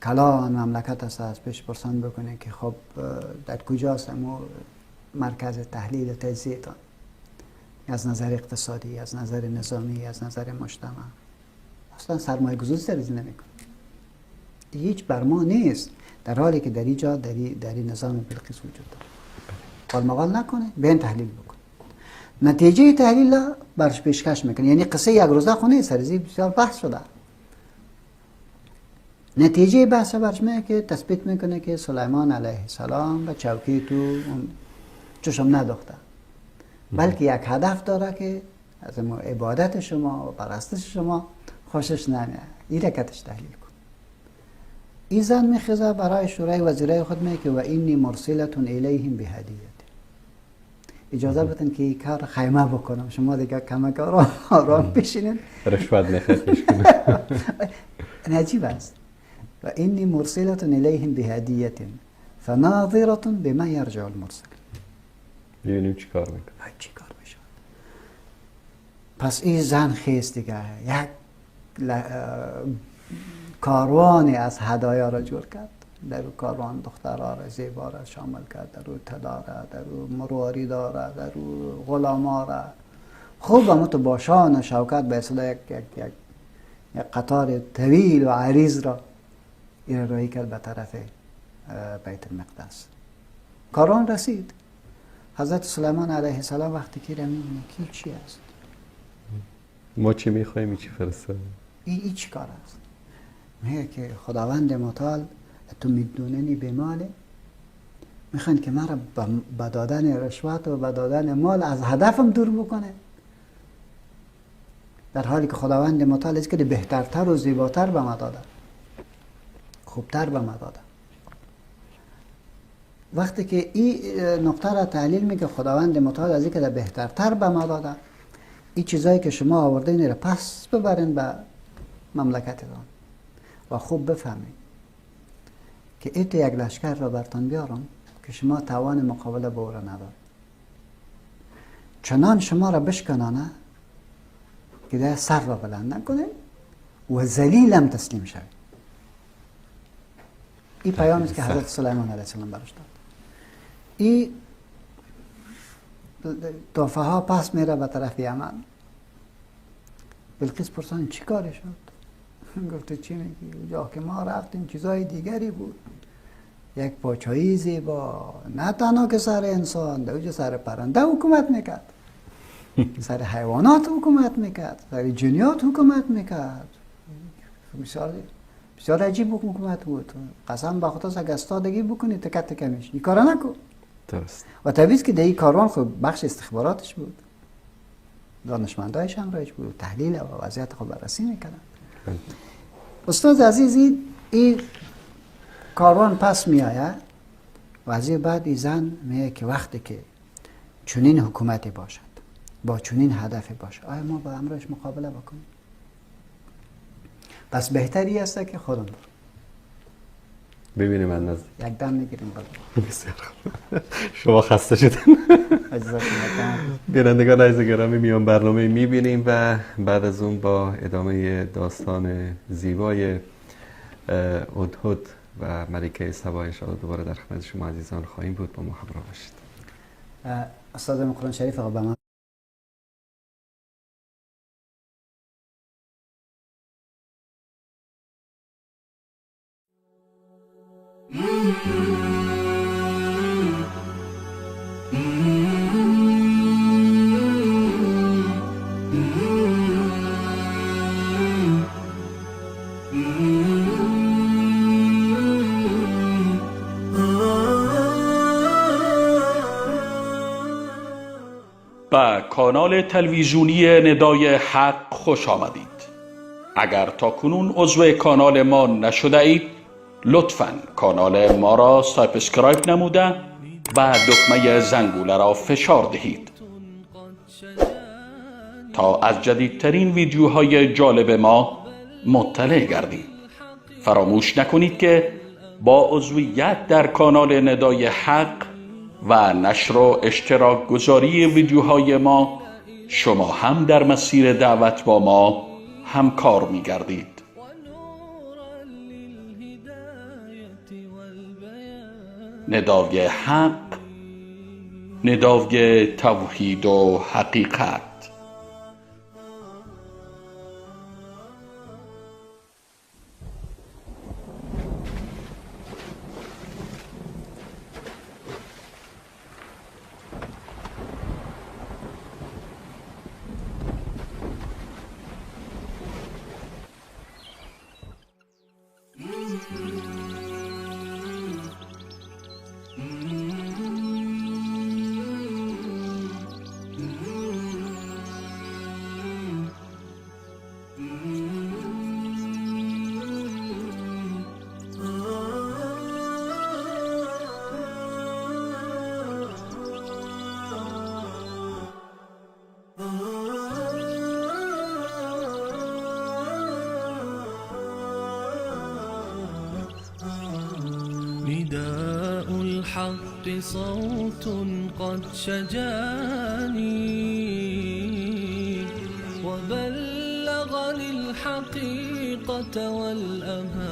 کلان مملکت است از پیش پرسان بکنه که خب در کجاست امو مرکز تحلیل و تجزیه تان، از نظر اقتصادی، از نظر نظامی، از نظر مجتمع. اصلا سرمایه گذاری در این نمیکنه، هیچ بر ما نیست، در حالی که در اینجا در این نظام بلقیس وجود داره. قال مقال نکنه، بیان تحلیل بکنه، نتیجه تحلیل برش پیشکش میکنه. یعنی قصه یک روزه خونه سرزی بسیار بحث شده. نتیجه بحث برش میگه که تثبیت میکنه که سلیمان علیه السلام به چوکی تو چشم نداخته، بلکه یک هدف داره که از عبادت شما و پرستش شما خوشش نمیاد، این رکتش تحلیل کن. این زن میخیزه برای شورای وزیرای خود میگه که و اینی مرسلتون الیهم بهدیه، اجازه بدن که این کار خیمه بکنم، شما دیگه کمک آرام بشینین، رشوت نخواهید کنم. عجیب است. و اینی مرسلتون الیهم بهدیه فناظرة بما یرجع المرسل. ببینیم چی کار میکنه، چی کار میشه. پس این زن خیست دیگه یک کاروانی از هدایا را جور کرد. در او کاروان دخترها را زیبا را شامل کرد، در او طلا را، در او مرواری داره، در او غلاما را. خوب هم تو با شان و شوکت به اصطلاح یک یک یک یک قطار طویل و عریض را این راهی کرد به طرف بیت المقدس. کاروان رسید. حضرت سلیمان علیه السلام وقتی که میبینه که چی است، ما چی میخوایم، چی فرستادیم، این چی کار است؟ میگه که خداوند متعال تو میدوننی به مال، میخوان که مرا به دادن رشوت و به دادن مال از هدفم دور بکنه، در حالی که خداوند متعال از که بهترتر و زیباتر به ما داده، خوبتر به ما داده. وقتی که این نقطه را تحلیل میگه خداوند متعال از اینکه بهترتر به ما داده، این چیزایی که شما آوردین را پس ببرین به مملکتتان و خوب بفهمید که ایت یک لشکر را برتان بیارم که شما توان مقابله با او را ندارید، چنان شما را بشکنانه که ده سر را بلند نکنه و ذلیل هم تسلیم شوید. این پیام است که حضرت سلیمان علیه السلام براش داد. این تحفه ها پس میره به طرف یمن. بلقیس پرسان چی کاری شد؟ گفت چی میگی؟ اونجا که ما رفتیم چیزای دیگری بود، یک پاچایی زیبا، نه تنها که سر انسان، در اونجا سر پرنده حکومت میکرد، سر حیوانات حکومت میکرد، سر جنیات حکومت میکرد. بسیار بسیار عجیب حکومت بود. قسم به خدا اگه استادگی بکنی تکه تکه میشی. این کارا نکن. درست. و طبیعی که در این کاروان خب بخش استخباراتش بود، دانشمندایش هم رایج بود، تحلیل و وضعیت خود بررسی میکردن. استاد عزیز این کاروان پس می آید و از بعد این زن میگه که وقتی که چنین حکومتی باشد، با چنین هدفی باشد، آیا ما با امرش مقابله بکنیم؟ پس بهتری است که خودم برم ببینیم من نزد یک دم میگیریم. بسیار خوب، شما خسته شدن. بینندگان عزیز گرامی، میان برنامه میبینیم و بعد از اون با ادامه داستان زیبای هدهد و ملکه سبا انشاءالله دوباره در خدمت شما عزیزان خواهیم بود. با ما همراه باشید. استاد قرآن شریف به من به کانال تلویزیونی ندای حق خوش آمدید. اگر تا کنون عضو کانال ما نشده اید، لطفاً کانال ما را subscribe نموده و دکمه زنگوله را فشار دهید تا از جدیدترین ویدیوهای جالب ما مطلع گردید. فراموش نکنید که با عضویت در کانال ندای حق و نشر و اشتراک گذاری ویدیوهای ما، شما هم در مسیر دعوت با ما همکار می گردید. ندای حق، ندای توحید و حقیقت. نداء الحق صوت قد شجاني وبلغني الحقيقة والأماني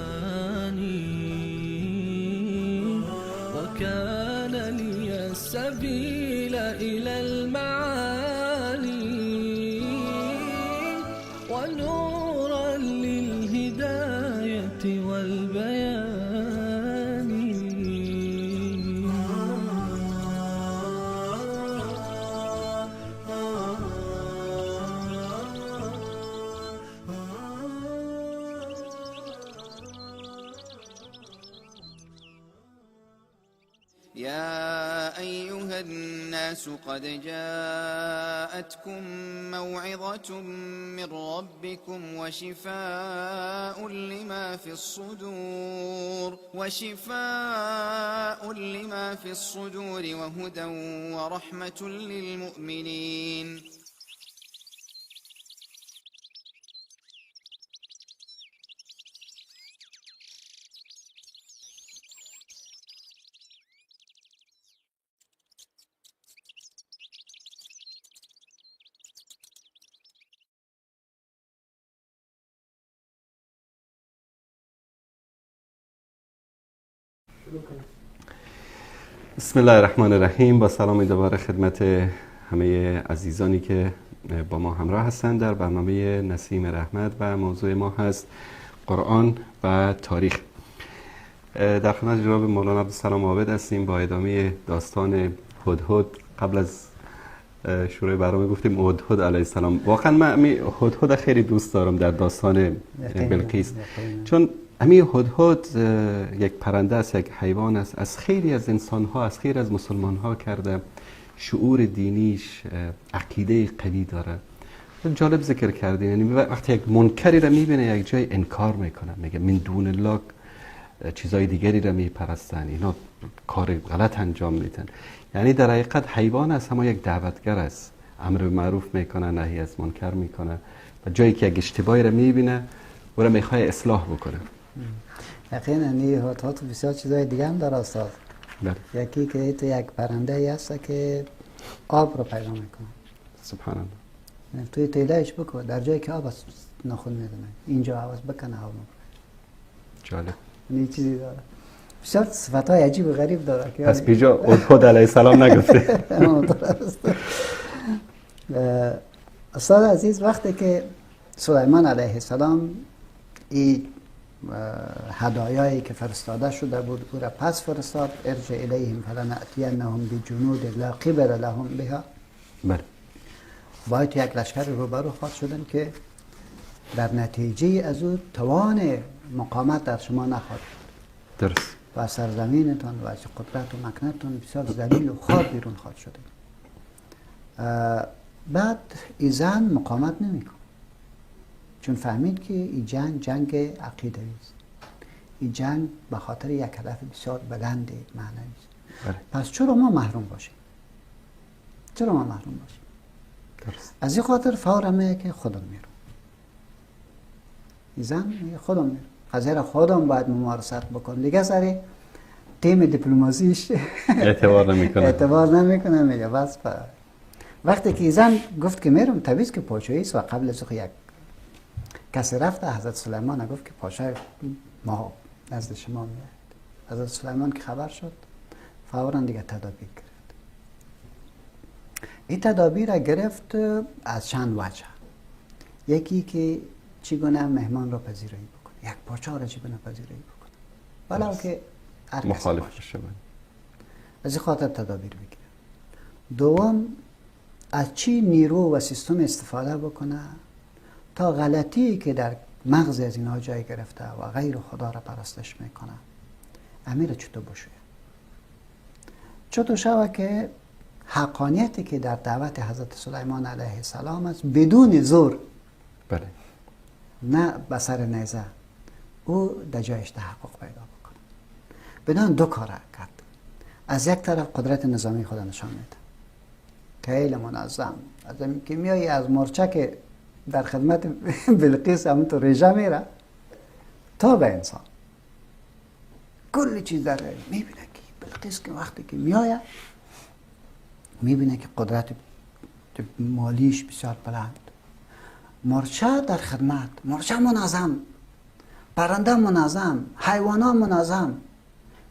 وكان لي السبيل إلى المعالي ونورا للهداية والبيان. يا أيها الناس قد جاءتكم موعظة من ربكم وشفاء لما في الصدور وهدى ورحمة للمؤمنين. بسم الله الرحمن الرحیم. با سلام دوباره خدمت همه عزیزانی که با ما همراه هستند در برنامه نسیم رحمت و موضوع ما هست قرآن و تاریخ. در خدمت جناب مولانا عبدالسلام عابد هستیم با ادامه داستان هدهد. قبل از شروع برنامه گفتیم هدهد علیه السلام. واقعا من هدهد خیلی دوست دارم در داستان بلقیس، چون همین هدهد یک پرنده است، یک حیوان است، از خیلی از انسانها، از خیلی از مسلمانها کرده، شعور دینیش، عقیده قوی داره. جالب ذکر کردین، یعنی وقتی یک منکری را میبینه یک جای انکار میکنه، میگه من دون الله چیزای دیگری را میپرستن، اینا کار غلط انجام میدن. یعنی در حقیقت حیوان است اما یک دعوتگر است، امر به معروف میکنه، نهی از منکر میکنه و جایی که یک اشتباهی را میبینه او را میخواد اصلاح بکنه. یقینا این هدهد بسیار چیزای دیگه هم داره استاد. یکی که تو یک پرنده ای هست که آب رو پیدا میکنه. سبحان الله. توی تیلهش بکن در جایی که آب است ناخن میزنه، اینجا عوض بکنه آب میبره. جالب. این چیزی داره، بسیار صفت‌های عجیب و غریب داره. پس بیجا هدهد علیه السلام نگفته. استاد عزیز، وقتی که سلیمان علیه السلام این هدایایی که فرستاده شده بود او را پس فرستاد، ارجع الیهم فلنأتینهم بجنود لا قبل لهم بها. بله. باید یک لشکر روبرو خواهد شدن که در نتیجه از او توان مقاومت در شما نخواهد بود. درست. و سرزمینتان و از قدرت و مکنتون بسیار ذلیل و خوار بیرون خواهد شده. بعد ای زن مقاومت نمیکنه، چون فهمید که این جنگ جنگ عقیدوی است، این جنگ به خاطر یک هدف بسیار بلند معنوی است. پس چرا ما محروم باشیم؟ چرا ما محروم باشیم؟ درست. از این خاطر فورا میگه که خودم میرم. این زن میگه خودم میرم، قضیه را خودم باید ممارست بکنم دیگه. سری تیم دیپلماسیش اعتبار نمیکنه، اعتبار نمیکنه، میگه بس. وقتی که زن گفت که میرم، طبیعی که پادشاهی است و قبل از یک کسی رفت حضرت سلیمان گفت که پادشاه ما نزد شما میاد. حضرت سلیمان که خبر شد فورا دیگه تدابیر گرفت. این تدابیر را گرفت از چند وجه. یکی که چگونه مهمان را پذیرایی بکنه، یک پادشاه را چگونه پذیرایی بکنه ولو که هر کسی مخالف باشه، از این خاطر تدابیر بگیره. دوم، از چی نیرو و سیستم استفاده بکنه تا غلطی که در مغز از اینها جای گرفته و غیر خدا را پرستش میکنه امیر چطور بشویه، چطور شوه که حقانیتی که در دعوت حضرت سلیمان علیه السلام است بدون زور، بله، نه به سر نیزه، او در جایش تحقق پیدا بکنه. بدون دو کار کرد. از یک طرف قدرت نظامی خود نشان میده، خیلی منظم، از این که میایی از مورچه که در خدمت بلقیس همونطور رژه میره تا به انسان کل چیز در میبینه که بلقیس که وقتی که میآید میبینه که قدرت مالیش بسیار بلند، مورچه در خدمت، مورچه منظم، پرنده منظم، حیوانات منظم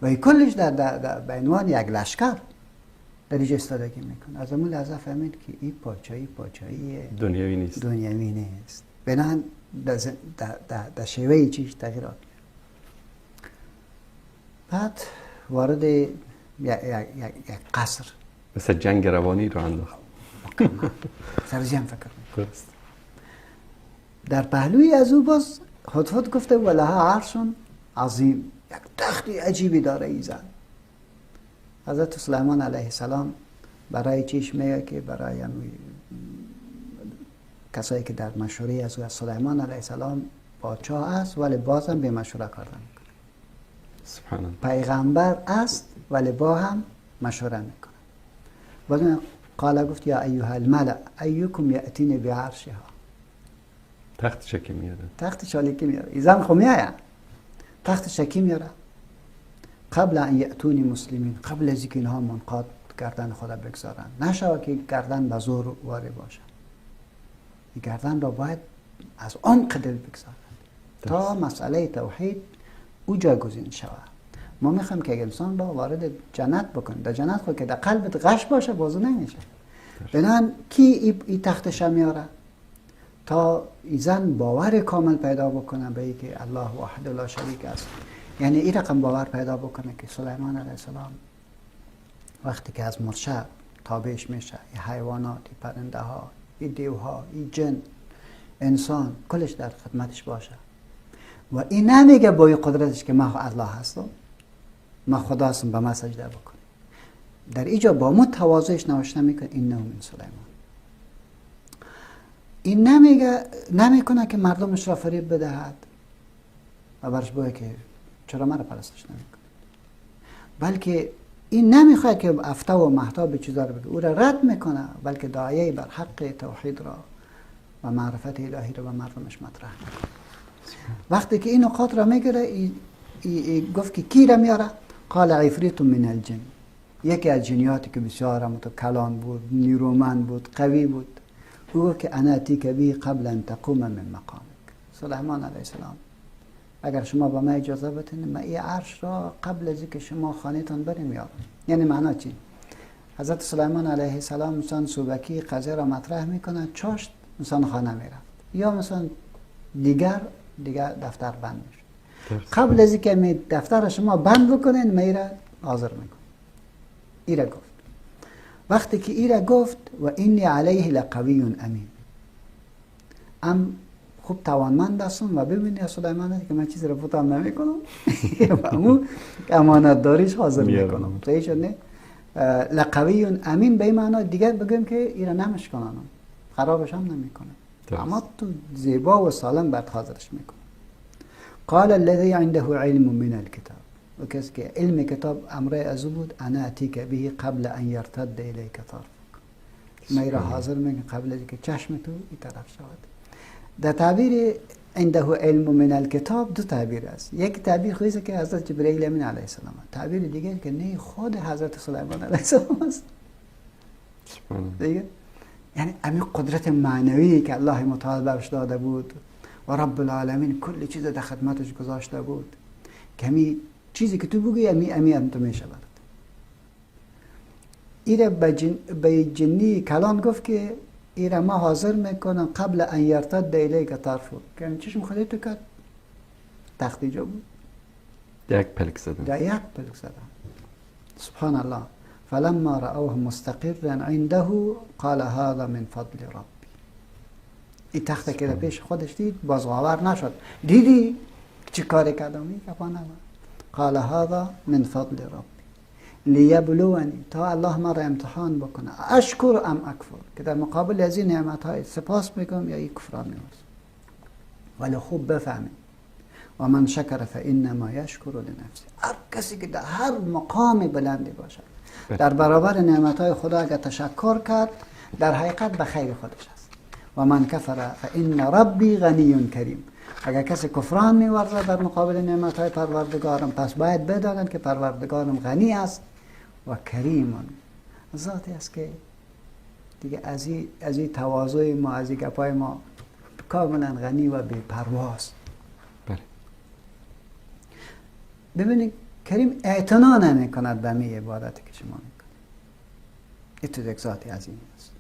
و کلش در به عنوان یک لشکر در اینجا استادگی میکنه. از اون لحظه فهمید که این پاچایی پاچایی دنیوی نیست، دنیوی نیست. بنابراین در شیوه چیش تغییرات میاد. بعد وارد یک قصر مثل جنگ روانی رو انداخت. سرزی هم فکر میکنه. در پهلوی از او باز هدهد گفته ولها عرش عظیم، یک تختی عجیبی داره ای زن. حضرت سلیمان علیه السلام برای چیش میگه که برای کسایی که در مشوره از او سلیمان علیه السلام پادشاه است ولی بازم به مشوره کار نمیکنه. سبحان الله. پیغمبر است ولی با هم مشوره میکنه. بازم قال گفت یا ایها الملأ ایکم یأتینی بعرشها. تخت شکی میاره. تخت شالیکی میاره. ایزن خو میآید. تخت شکی میاره. قبل ان یأتونی مسلمین، قبل از اینکه اینها منقاد گردن خدا بگذارن، نشود که گردن به زور واری باشه. این گردن را باید از عمق دل بگذارن تا مسئله توحید او جایگزین شود. ما میخوایم که انسان را وارد جنت بکنیم، در جنت خود که در قلبت غش باشه بازو نمیشه. بنابراین کی این تختش میاره تا این زن باور کامل پیدا بکنه به اینکه الله واحد لا شریک است. یعنی این رقم باور پیدا بکنه که سلیمان علیه السلام وقتی که از مرشه تابعش میشه، این حیوانات، این پرنده ها، این دیوها، این جن، انسان کلش در خدمتش باشه و این نمیگه با این قدرتش که من الله هستم، من خدا هستم، به من سجده بکنه. در اینجا با ما تواضعش نوشته میکنه اینه من سلیمان. این نمیگه، نمیکنه که مردمش را فریب بدهد و برش بگه که چرا مرا پرستش نمیکنه، بلکه این نمیخواد که افتا و مهتاب چیزا رو بگه، او را رد میکنه، بلکه داعیه بر حق توحید را و معرفت الهی را به مردمش مطرح میکنه. وقتی که این نقاط را میگیره، گفت که کی را میاره؟ قال عفریت من الجن، یکی از جنیاتی که بسیار هم کلان بود، نیرومند بود، قوی بود. او که انا اتیک به قبل ان تقوم من مقامک. سلیمان علیه السلام اگر شما به من اجازه بدین من این عرش را قبل از اینکه شما خانه‌تان بریم میارم. یعنی معنا چی؟ حضرت سلیمان علیه السلام مثلا صوبکی قضیه را مطرح میکنه، چاشت مثلا خانه میرفت یا مثلا دیگر دفتر بند میشد. قبل از اینکه می دفتر شما بند بکنین من ایره حاضر میکنم. ایره گفت. وقتی که ایره گفت و اینی علیه لقوی امین، ام خوب توانمند هستم و ببینی سلیمان که من چیزی رو پوتم نمیکنم و امو امانت داریش حاضر میکنم. صحیح شد نه؟ لقوی امین به این معنا دیگر بگیم که ایره نمشکنانم، خرابش هم نمیکنم، اما تو زیبا و سالم برد حاضرش میکنم. قال الذي عنده علم من الكتاب، و کسی که علم کتاب امر از او بود، انا اتیک به قبل ان یرتد الیک طرفک، من ایره حاضر میکنم قبل از اینکه چشم تو این طرف شود. در تعبیر عنده علم من الکتاب دو تعبیر است. یک تعبیر خویزه که حضرت جبرئیل امین علیه السلام، تعبیر دیگه که نه خود حضرت سلیمان علیه السلام است. دیگه یعنی همین قدرت معنوی که الله متعال برش داده بود و رب العالمین کل چیز در خدمتش گذاشته بود که همی چیزی که تو بگویی امی هم تو میشه برد. ایره به جنی کلان گفت که ایره ما حاضر میکنم قبل ان یرتد الیک طرفک، که چشم خودی تو کرد تخت اینجا بود، یک پلک زدن، در یک پلک زدن. سبحان الله. فلما رأوه مستقرا عنده قال هذا من فضل ربی. این تخت که در پیش خودش دید باز باور نشد، دیدی چی کاری کردم؟ این قال هذا من فضل ربی لیبلونی، تا الله ما را امتحان بکنه، اشکر ام اکفر، که در مقابل از این نعمت های سپاس میکنم یا این کفران میورزم. ولی خوب بفهمید و من شکر فانما یشکر لنفسه، هر کسی که در هر مقام بلندی باشد در برابر نعمت های خدا اگر تشکر کرد در حقیقت به خیر خودش است. و من کفر فان ربی غنی کریم، اگر کسی کفران میورزد در مقابل نعمت های پروردگارم پس باید بدانند که پروردگارم غنی است و کریم، ذاتی است که دیگه از این تواضع ما، از این گپای ما کاملا غنی و بی‌پرواست. بله. ببینید کریم اعتنا نمی کند به می عبادتی که شما میکنید. این تو یک ذاتی عظیم است.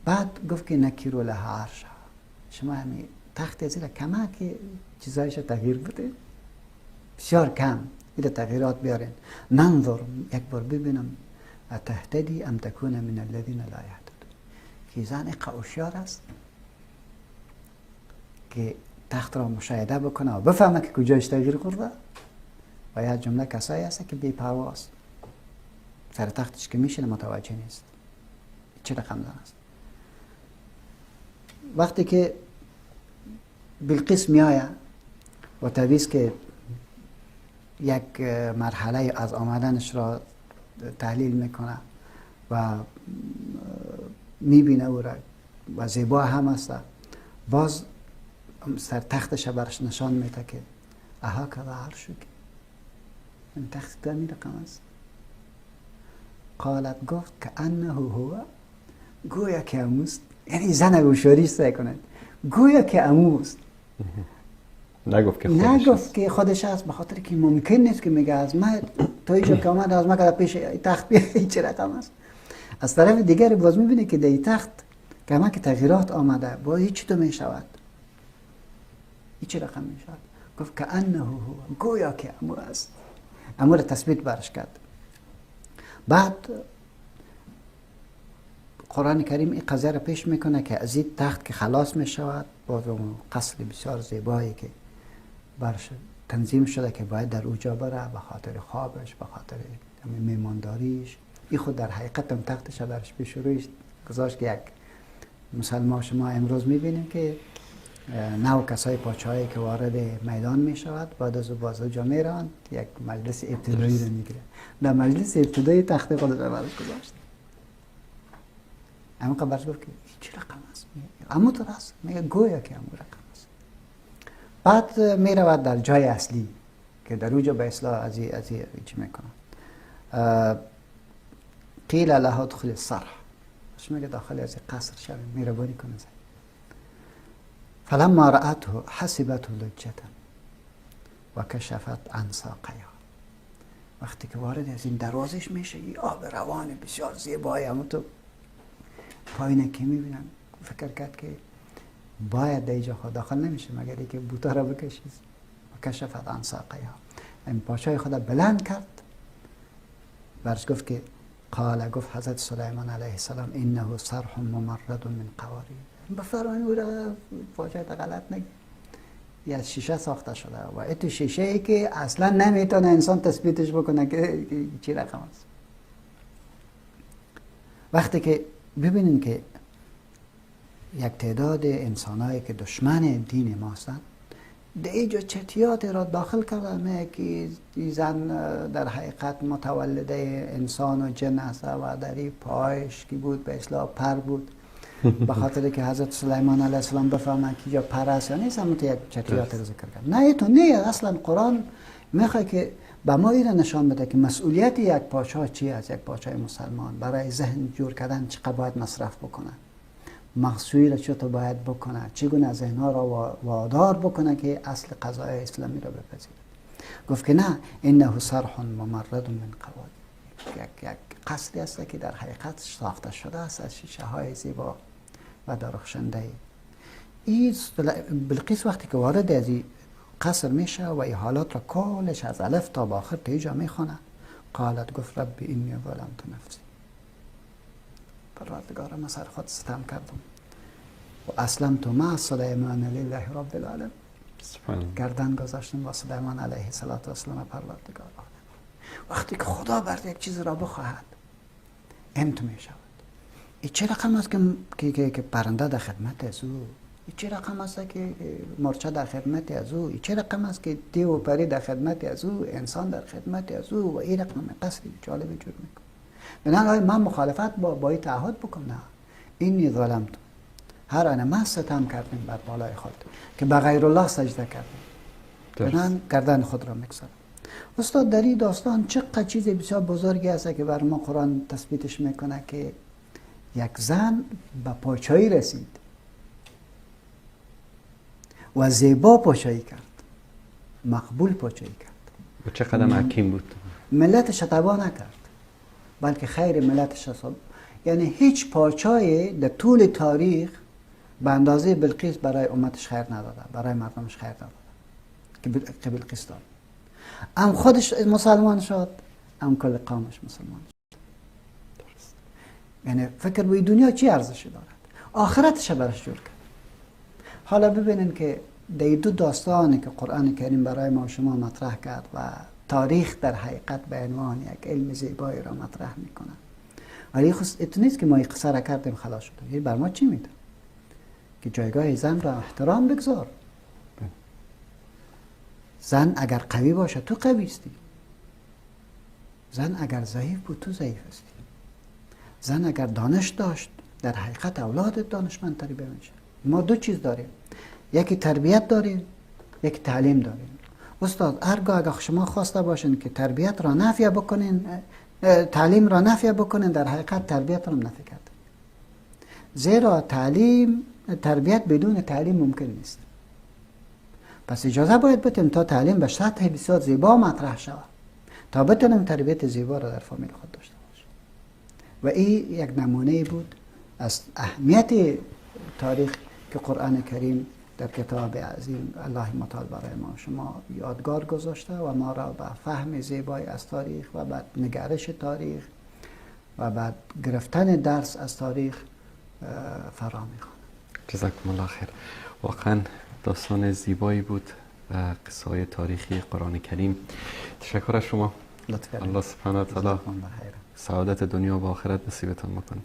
بعد گفت که نکیرو لها عرشها، شما همی تخت از این کمک چیزایش تغییر بده، بسیار کم این تغییرات بیارین، ننظر یک بار ببینم اتهتدی ام تکون من الذین لا یهتدون، که زن اقا هوشیار است که تخت را مشاهده بکنه و بفهمه که کجایش تغییر خورده، و یک جمله کسایی هست که بی‌پرواست سر تختش که میشینه متوجه نیست چه رقم زن است. وقتی که بلقیس میآید و طبیعی که یک مرحله از آمدنش را تحلیل میکنه و میبینه او را و زیبا هم است، باز سر تختش برش نشان میده که اها که عرشک، این تخت تو همین رقم است. قالت گفت که انه هو، گویا که اموست، یعنی زن هوشیاری سعی کنه، گویا که اموست. نگفت که خودش نگفت که خودش است، به خاطر که ممکن نیست که میگه از من تا اینجا که آمد از من که پیش تخت بیا چه رقم است. از طرف دیگر باز میبینه که در تخت که که تغییرات آمده با هیچ تو میشود، هیچ رقم میشود. گفت که انه هو، گویا که امو است، امو را تثبیت برش کرد. بعد قرآن کریم این قضیه را پیش میکنه که از این تخت که خلاص میشود باز اون قصر بسیار زیبایی که برش تنظیم شده که باید در اوجا بره به خاطر خوابش، به خاطر میمانداریش، این خود در حقیقت هم تختش برش پیش رویش گذاشت که یک مسلمان شما امروز میبینیم که نو کسای پاچهایی که وارد میدان میشود بعد از او باز اوجا میرند یک مجلس ابتدایی رو میگیره، در مجلس ابتدایی تخت خودش برش گذاشت. اما برش گفت که چه رقم است، امو تو راست میگه گویا که امو رقم است. بعد میرود در جای اصلی که در اوجا به اصلاح از چی میکنه. قیل لها ادخل الصرح، میگه داخل از قصر شویم، مهربانی کنه. فلما رأته حسبته لجة و کشفت عن ساقیها. وقتی که وارد از این دروازش میشه، این آب روان بسیار زیبایی همون تو پایینه که میبینن، فکر کرد که باید در اینجا خود داخل نمیشه مگر اینکه بوتا را بکشید. و کشفت عن ساقیها، این پاچای خود بلند کرد، برش گفت که قال، گفت حضرت سلیمان علیه السلام انه صرح ممرد من قواریر. بفرمایید او را پاچای غلط نگی، یه از شیشه ساخته شده و اتو شیشه ای که اصلا نمیتونه انسان تثبیتش بکنه که چی رقم است. وقتی که ببینین که یک تعداد انسانایی که دشمن دین ما هستند در اینجا چتیات را داخل کردن که زن در حقیقت متولده انسان و جن است و در این پایش که بود به اصلاح پر بود، به خاطر که حضرت سلیمان علیه السلام بفهمن که یا پر است یا نیست، همون یک چتیات را ذکر کرد. نه تو نه، اصلا قرآن میخواد که به ما این را نشان بده که مسئولیت یک پادشاه چی است، یک پادشاه مسلمان برای ذهن جور کردن چقدر باید مصرف بکنه، مغزشویی را چطور باید بکنه، چگونه ذهنها را وادار بکنه که اصل قضای اسلامی را بپذیرد. گفت که نه، انه صرح ممرد من قواریر، یک قصری است که در حقیقت ساخته شده است از شیشه های زیبا و درخشنده. این بلقیس وقتی که وارد از این قصر میشه و این حالات را کلش از الف تا به آخر تا اینجا میخوانه، قالت، گفت ربی انی ظلمت نفسی، پروردگارا من سر خود ستم کردم و اسلمت مع سلیمان لله رب العالمین، گردن گذاشتم با سلیمان علیه السلام پروردگار. وقتی که خدا بر یک چیز را بخواهد انت می شود. این چه رقم است که پرنده در خدمت از او، این چه رقم است که مورچه در خدمت از او، این چه رقم است که دیو و پری در خدمت از او، انسان در خدمت از او، و این رقم قصری جالب جور میکنه. بنابراین من مخالفت با این تعهد بکنم، نه، اینی ظلمت، هر آنه ما ستم کردیم بر بالای خود که به غیر الله سجده کردیم، بنابراین گردن خود را میگذارم. استاد در این داستان چقدر چیز بسیار بزرگی هست که بر ما قرآن تثبیتش میکنه که یک زن به پاچایی رسید و زیبا پاچایی کرد، مقبول پاچایی کرد و چقدر حکیم بود، ملتش تباه نکرد بلکه خیر ملتش حساب. یعنی هیچ پاچایی در طول تاریخ به اندازه بلقیس برای امتش خیر نداده، برای مردمش خیر نداده که بلقیس داد. هم خودش مسلمان شد، هم کل قومش مسلمان شد. درست. یعنی فکر به دنیا چی ارزشی دارد، آخرتش برش جور کرد. حالا ببینین که در دو داستانی که قرآن کریم برای ما شما مطرح کرد و تاریخ در حقیقت به عنوان یک علم زیبایی را مطرح میکنه، ولی خب اتو نیست که ما این قصه را کردیم خلاص شد. این بر ما چی میده؟ که جایگاه زن را احترام بگذار. زن اگر قوی باشه تو قوی استی، زن اگر ضعیف بود تو ضعیف استی، زن اگر دانش داشت در حقیقت اولادت دانشمندتری بمیشه. ما دو چیز داریم، یکی تربیت داریم، یکی تعلیم داریم. استاد هرگاه اگر شما خواسته باشین که تربیت را نفی بکنین، تعلیم را نفی بکنین، در حقیقت تربیت را نفی کرد. زیرا تعلیم، تربیت بدون تعلیم ممکن نیست. پس اجازه باید بدیم تا تعلیم به سطح بسیار زیبا مطرح شود تا بتونیم تربیت زیبا را در فامیل خود داشته باشیم. و این یک نمونه بود از اهمیت تاریخ که قرآن کریم در کتاب عظیم الله متعال برای ما شما یادگار گذاشته و ما را به فهم زیبایی از تاریخ و بعد نگرش تاریخ و بعد گرفتن درس از تاریخ فرا میخواند. جزاکم الله خیر. واقعا داستان زیبایی بود و قصه های تاریخی قرآن کریم. تشکر از شما. الله سبحانه و تعالی سعادت دنیا و آخرت نصیبتان بکنه.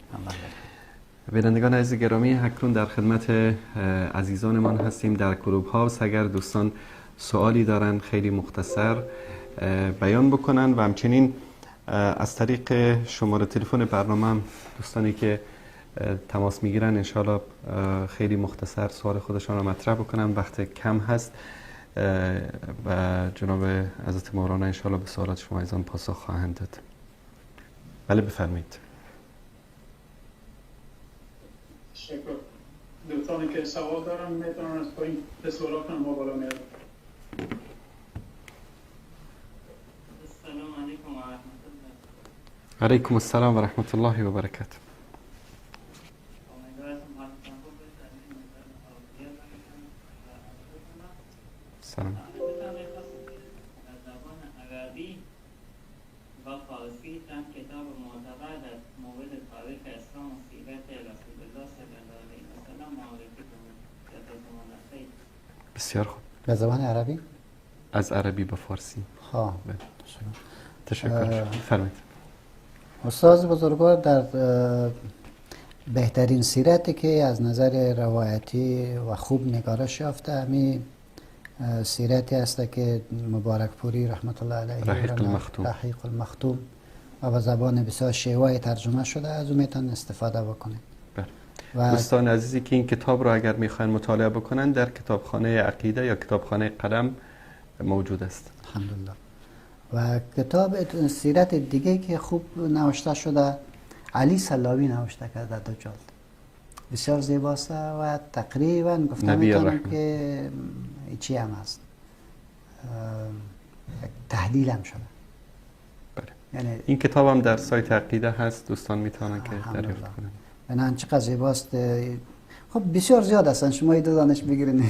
بینندگان عزیز گرامی، اکنون در خدمت عزیزانمان هستیم در کلوب هاوس. اگر دوستان سوالی دارن خیلی مختصر بیان بکنن و همچنین از طریق شماره تلفن برنامه هم دوستانی که تماس میگیرن انشالله خیلی مختصر سوال خودشان را مطرح بکنن. وقت کم هست و جناب حضرت مولانا انشالله به سوالات شما عزیزان پاسخ خواهند داد. بله بفرمایید. سوال دارن میتونن از پایین سوالا کنن، ما بالا میارم. السلام علیکم و رحمت الله. علیکم السلام و رحمت الله و برکاته. سلام. بسیار خوب. به زبان عربی؟ از عربی به فارسی. ها. تشکر. فرمایید. استاد بزرگوار در بهترین سیرتی که از نظر روایتی و خوب نگارش یافته همی سیرتی است که مبارک پوری رحمت الله علیه رحیق المختوم و به زبان بسیار شیوای ترجمه شده، از او میتونن استفاده بکنید. و دوستان عزیزی که این کتاب رو اگر میخواین مطالعه بکنن در کتابخانه عقیده یا کتابخانه قلم موجود است. الحمدلله. و کتاب سیرت دیگه که خوب نوشته شده علی صلابی نوشته کرده، دو جلد، بسیار زیباست و تقریبا گفته میتونم که چی هم هست، تحلیل هم شده. بله. یعنی این کتاب هم در سایت عقیده هست، دوستان میتونن که دریافت کنن. بنان چقدر زیباست. خب بسیار زیاد هستن، شما دو دانش بگیرید.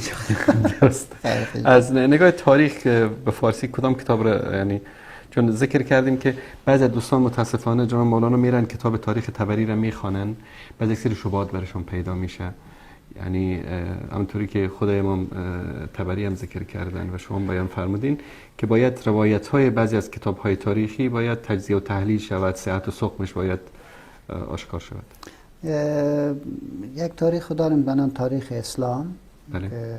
درست. از نگاه تاریخ به فارسی کدام کتاب را، یعنی چون ذکر کردیم که بعضی از دوستان متاسفانه جناب مولانا میرن کتاب تاریخ طبری را میخوانن، بعضی یک سری شبهات برشون پیدا میشه، یعنی همونطوری که خود امام طبری هم ذکر کردن و شما بیان فرمودین که باید روایت های بعضی از کتاب های تاریخی باید تجزیه و تحلیل شود، صحت و سقمش باید آشکار شود. یک تاریخ داریم به نام تاریخ اسلام. بله. که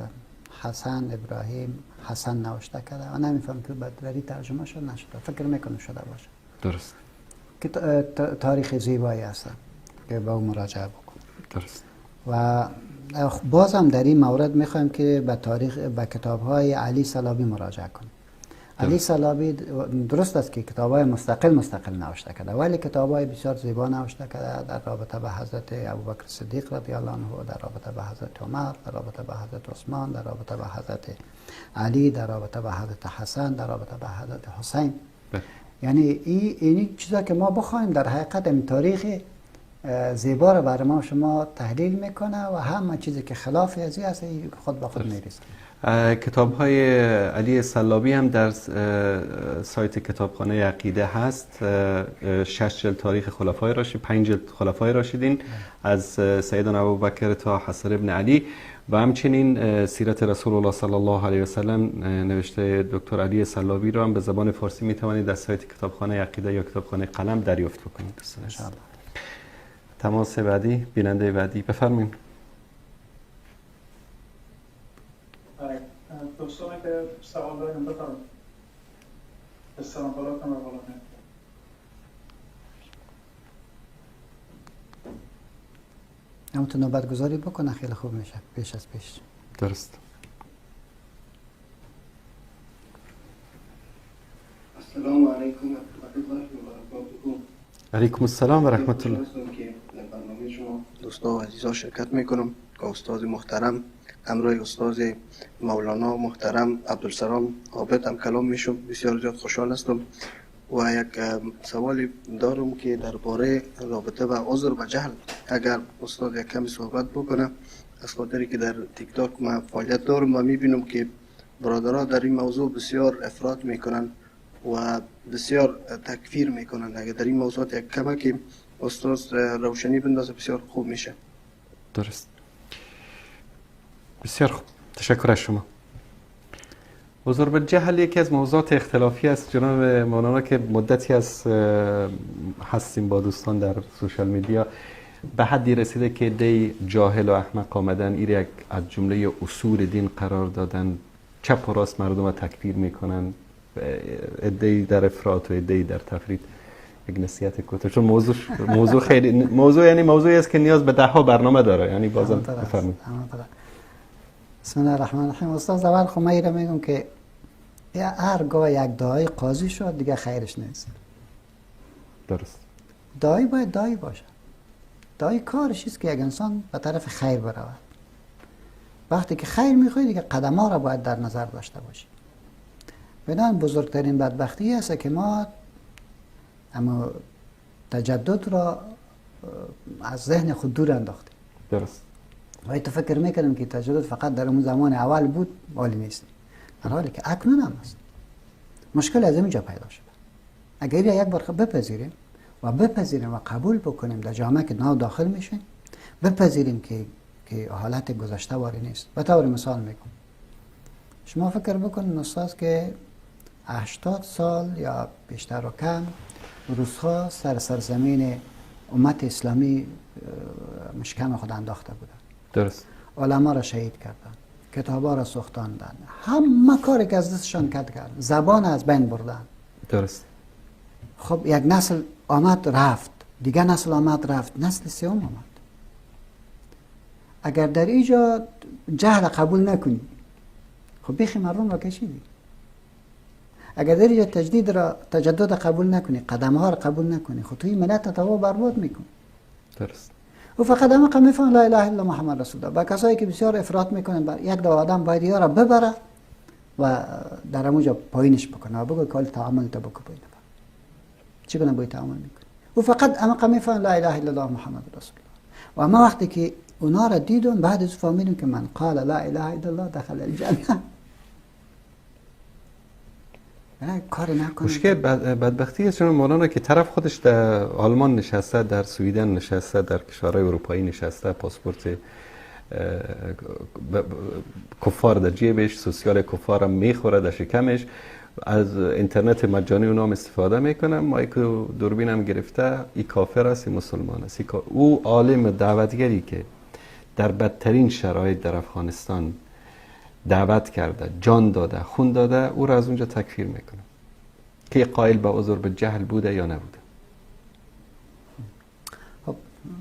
حسن ابراهیم حسن نوشته کرده و نمیفهم که بدری ترجمه شد نشده، فکر میکنم شده باشه. درست. که تاریخ زیبایی هست که با او مراجعه بکنم. درست. و بازم در این مورد میخوایم که به تاریخ، به کتاب های علی صلابی مراجعه کنیم. علی صلابی درست است که کتاب های مستقل نوشته کرده، ولی کتاب های بسیار زیبا نوشته کرده در رابطه به حضرت ابوبکر صدیق رضی الله عنه، در رابطه به حضرت عمر، در رابطه به حضرت عثمان، در رابطه به حضرت علی، در رابطه به حضرت حسن، در رابطه به حضرت حسین. یعنی این چیزا که ما بخوایم در حقیقت این تاریخ زیبا رو برای ما شما تحلیل میکنه و همه چیزی که خلاف از این هست خود به خود میریزه. کتاب های علی صلابی هم در سایت کتابخانه عقیده هست. 6 جلد تاریخ خلفای راشدین، 5 جلد خلفای راشدین از سیدنا ابوبکر تا حسن ابن علی و همچنین سیرت رسول الله صلی الله علیه و سلم نوشته دکتر علی صلابی رو هم به زبان فارسی می توانید در سایت کتابخانه عقیده یا کتابخانه قلم دریافت بکنید. دوستان تماس بعدی، بیننده بعدی، بفرمایید. دوستان که سوال داریم بفرمایید. السلام علیکم و بالا. همونطور نوبت گذاری بکنه خیلی خوب میشه پیش از پیش. درست. السلام علیکم و رحمت الله و برکاته. علیکم السلام و رحمت الله. که در برنامه شما دوستا و عزیزا شرکت میکنم که استاد محترم همراه استاد مولانا محترم عبدالسلام عابد هم کلام میشم. بسیار زیاد خوشحال هستم و یک سوالی دارم که درباره رابطه با عذر و جهل اگر استاد یک کمی صحبت بکنه، از خاطری که در تیک تاک من فعالیت دارم و میبینم که برادرها در این موضوع بسیار افراط میکنن و بسیار تکفیر میکنن. اگر در این موضوع یک کمکی استاد روشنی بندازه بسیار خوب میشه. درست. بسیار خوب، تشکر از شما. عذر بالجهل یکی از موضوعات اختلافی است جناب مولانا که مدتی از هستیم با دوستان در سوشال میدیا، به حدی رسیده که دی جاهل و احمق آمدن این یک از جمله اصول دین قرار دادن، چپ و راست مردم رو تکفیر میکنن، عده‌ای در افراط و عده‌ای در تفرید. یک نصیحت کوتاه، چون موضوع خیلی موضوع، یعنی موضوعی است که نیاز به ده ها برنامه داره، یعنی بازم بفرمایید. بسم الله الرحمن الرحیم. استاد اول خب من میگم که هرگاه یک داعی قاضی شد دیگه خیرش نیست. درست. داعی باید داعی باشه. داعی کارش است که یک انسان به طرف خیر برود. وقتی که خیر میخوای دیگه قدم ها را باید در نظر داشته باشی. بنابراین بزرگترین بدبختی است که ما اما تجدد را از ذهن خود دور انداختیم. درست. و تو فکر میکردیم که تجدد فقط در اون زمان اول بود، ولی نیست. در حالی که اکنون هم است. مشکل از اینجا پیدا شده. اگر یک بار بپذیریم و بپذیریم و قبول بکنیم در جامعه که نو داخل میشیم، بپذیریم که حالت گذشته واری نیست. به طور مثال میگم، شما فکر بکنید استاد که 80 سال یا بیشتر و کم روس‌ها سر سرزمین امت اسلامی مشکم خود انداخته بودن. درست. علما را شهید کردن، کتابا را سوختاندن، همه کاری که از دستشان کردن، زبان از بین بردن. درست. خب یک نسل آمد رفت، دیگه نسل آمد رفت، نسل سوم آمد. اگر در اینجا جهل قبول نکنی، خب بیخی مردم را کشیدی. اگر در اینجا تجدید را، تجدد قبول نکنی، قدم ها را قبول نکنی، خب توی ملت توا برباد میکنی. درست. و فقط همه میفهمن لا اله الا محمد رسول الله. با کسایی که بسیار افراط میکنن، بر یک دو آدم باید یارا ببره و در اونجا پایینش بکنه و بگه که تعامل تا بکن پایین ببر. چگونه باید تعامل میکنه؟ و فقط همه میفهمن لا اله الا الله محمد رسول الله. و اما وقتی که اونا را دیدم، بعد از فهمیدم که من قال لا اله الا الله دخل الجنه. کار نکنه. مشکل بدبختی است چون مولانا که طرف خودش در آلمان نشسته، در سوئدن نشسته، در کشورهای اروپایی نشسته، پاسپورت کفار در جیبش، سوسیال کفار هم میخوره در شکمش، از اینترنت مجانی اونام استفاده میکنه، مایک و دوربین هم گرفته، ای کافر است، ای مسلمان است. او عالم دعوتگری که در بدترین شرایط در افغانستان دعوت کرده، جان داده، خون داده، او را از اونجا تکفیر میکنه که قائل به عذر به جهل بوده یا نبوده. خب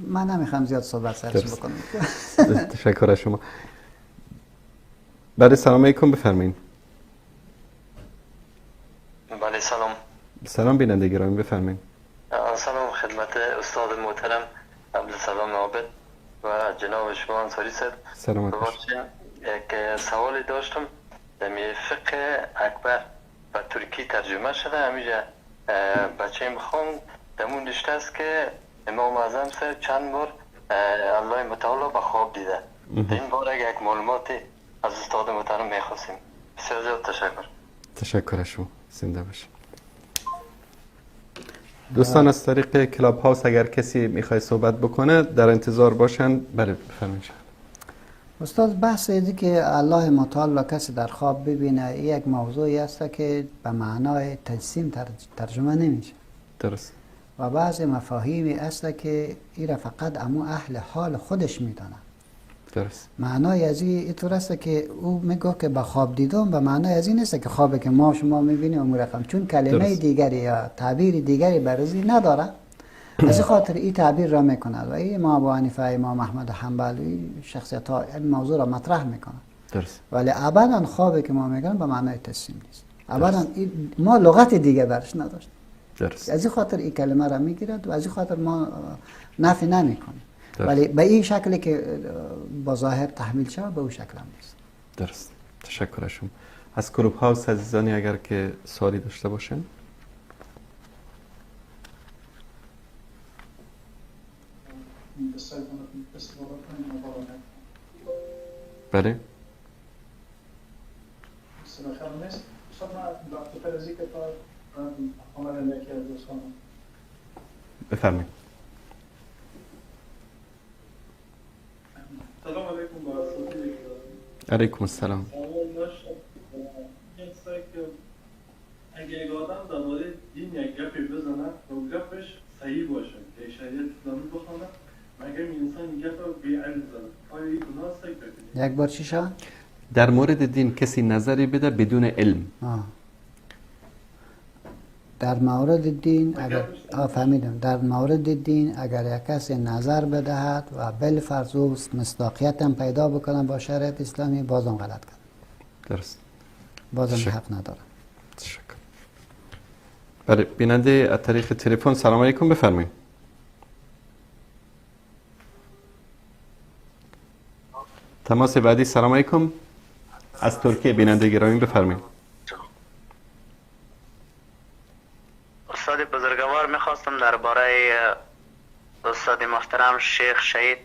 من نمیخوام زیاد صحبت سرش بکنم. تشکر از شما. بله سلام علیکم، بفرمایید. بله سلام. سلام بیننده گرامی، بفرمایید. سلام خدمت استاد محترم عبدالسلام عابد و جناب شما انصاری صاحب. سلامت باشید. یک سوالی داشتم، در فقه اکبر و ترکی ترجمه شده، همیشه بچه میخوام دمون نشته است که امام اعظم صاحب چند بار الله متعال به خواب دیده. این بار یک معلومات از استاد محترم میخواستیم. بسیار زیاد تشکر. تشکر از شما، زنده باشید. دوستان از طریق کلاب هاوس اگر کسی میخواد صحبت بکنه در انتظار باشن. بله بفرمایید. استاد بحث ایدی که الله متعال را کسی در خواب ببینه یک موضوعی است که به معنای تجسیم ترجمه نمیشه. درست. و بعض مفاهیمی است که ای را فقط امو اهل حال خودش میدانه. درست. معنای از این اینطور است که او میگه که به خواب دیدم، به معنای از این نیست که خوابی که ما شما میبینیم امو رقم، چون کلمه درست. دیگری یا تعبیر دیگری برزی نداره، از خاطر این تعبیر را میکند و این امام ابو حنیفه، امام احمد حنبل، شخصیت ها این موضوع را مطرح میکنند. درست. ولی ابدا خوابی که ما میگن به معنای تسلیم نیست. ابدا ما لغت دیگه برش نداشت. درست. از این خاطر این کلمه را میگیرد و از این خاطر ما نفی نمیکنیم. ولی به این شکلی که با ظاهر تحمیل شود به اون شکل هم نیست. درست. تشکر از شما. از کلوب هاوس عزیزانی اگر که سوالی داشته باشن. بله. بفرمایید. سلام علیکم. علیکم السلام. اگه یک آدم در مورد دین یک گپی بزنه و گپش صحیح باشه که شریعت اسلامی بخونه، مگر انسان گپ بی علم زنه، آیا این گناه است؟ یک بار چی شد؟ در مورد دین کسی نظری بده بدون علم. در مورد دین اگر فهمیدم، در مورد دین اگر یک کسی نظر بدهد و بالفرض او مصداقیت هم پیدا بکنه با شریعت اسلامی، بازم غلط کرد. درست. بازم حق نداره. تشکر. بله بیننده از طریق تلفن، سلام علیکم، بفرمایید. تماس بعدی. سلام علیکم، از ترکیه بیننده گرامی بفرمایید. استاد بزرگوار، میخواستم درباره استاد محترم شیخ شهید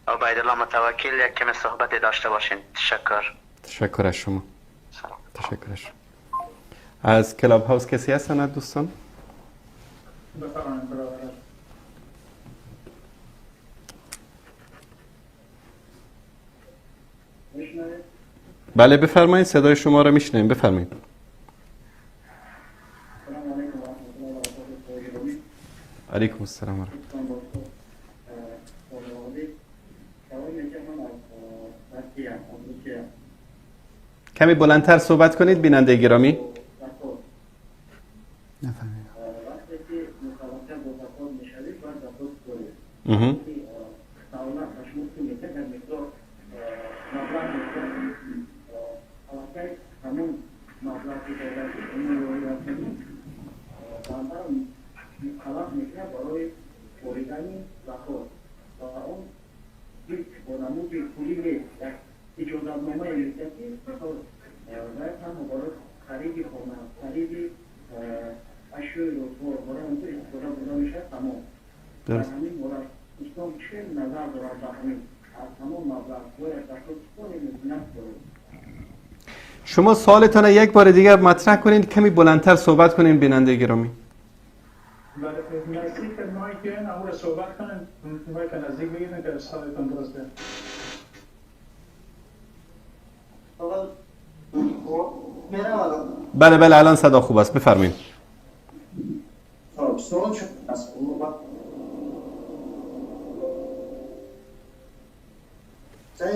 عبیدالله متوکل یک کمی صحبتی داشته باشین. تشکر. تشکر از شما. تشکر از شما. از کلاب هاوس کسی هستن دوستان؟ بفرمایید برادر. بله بفرمایید، صدای شما را میشنویم، بفرمایید. علیکم السلام و رحمت الله. کمی بلندتر صحبت کنید بیننده گرامی. نفهمیدم. درست. شما سوالتان یک بار دیگر مطرح کنین، کمی بلندتر صحبت کنین بیننده گرامی. بله، نزدیک مایک امور صحبت کنین، مایک نزدیک بگیرین که سوالتان درست بیاد. بله بله الان صدا خوب است، بفرمایید. سوال شد است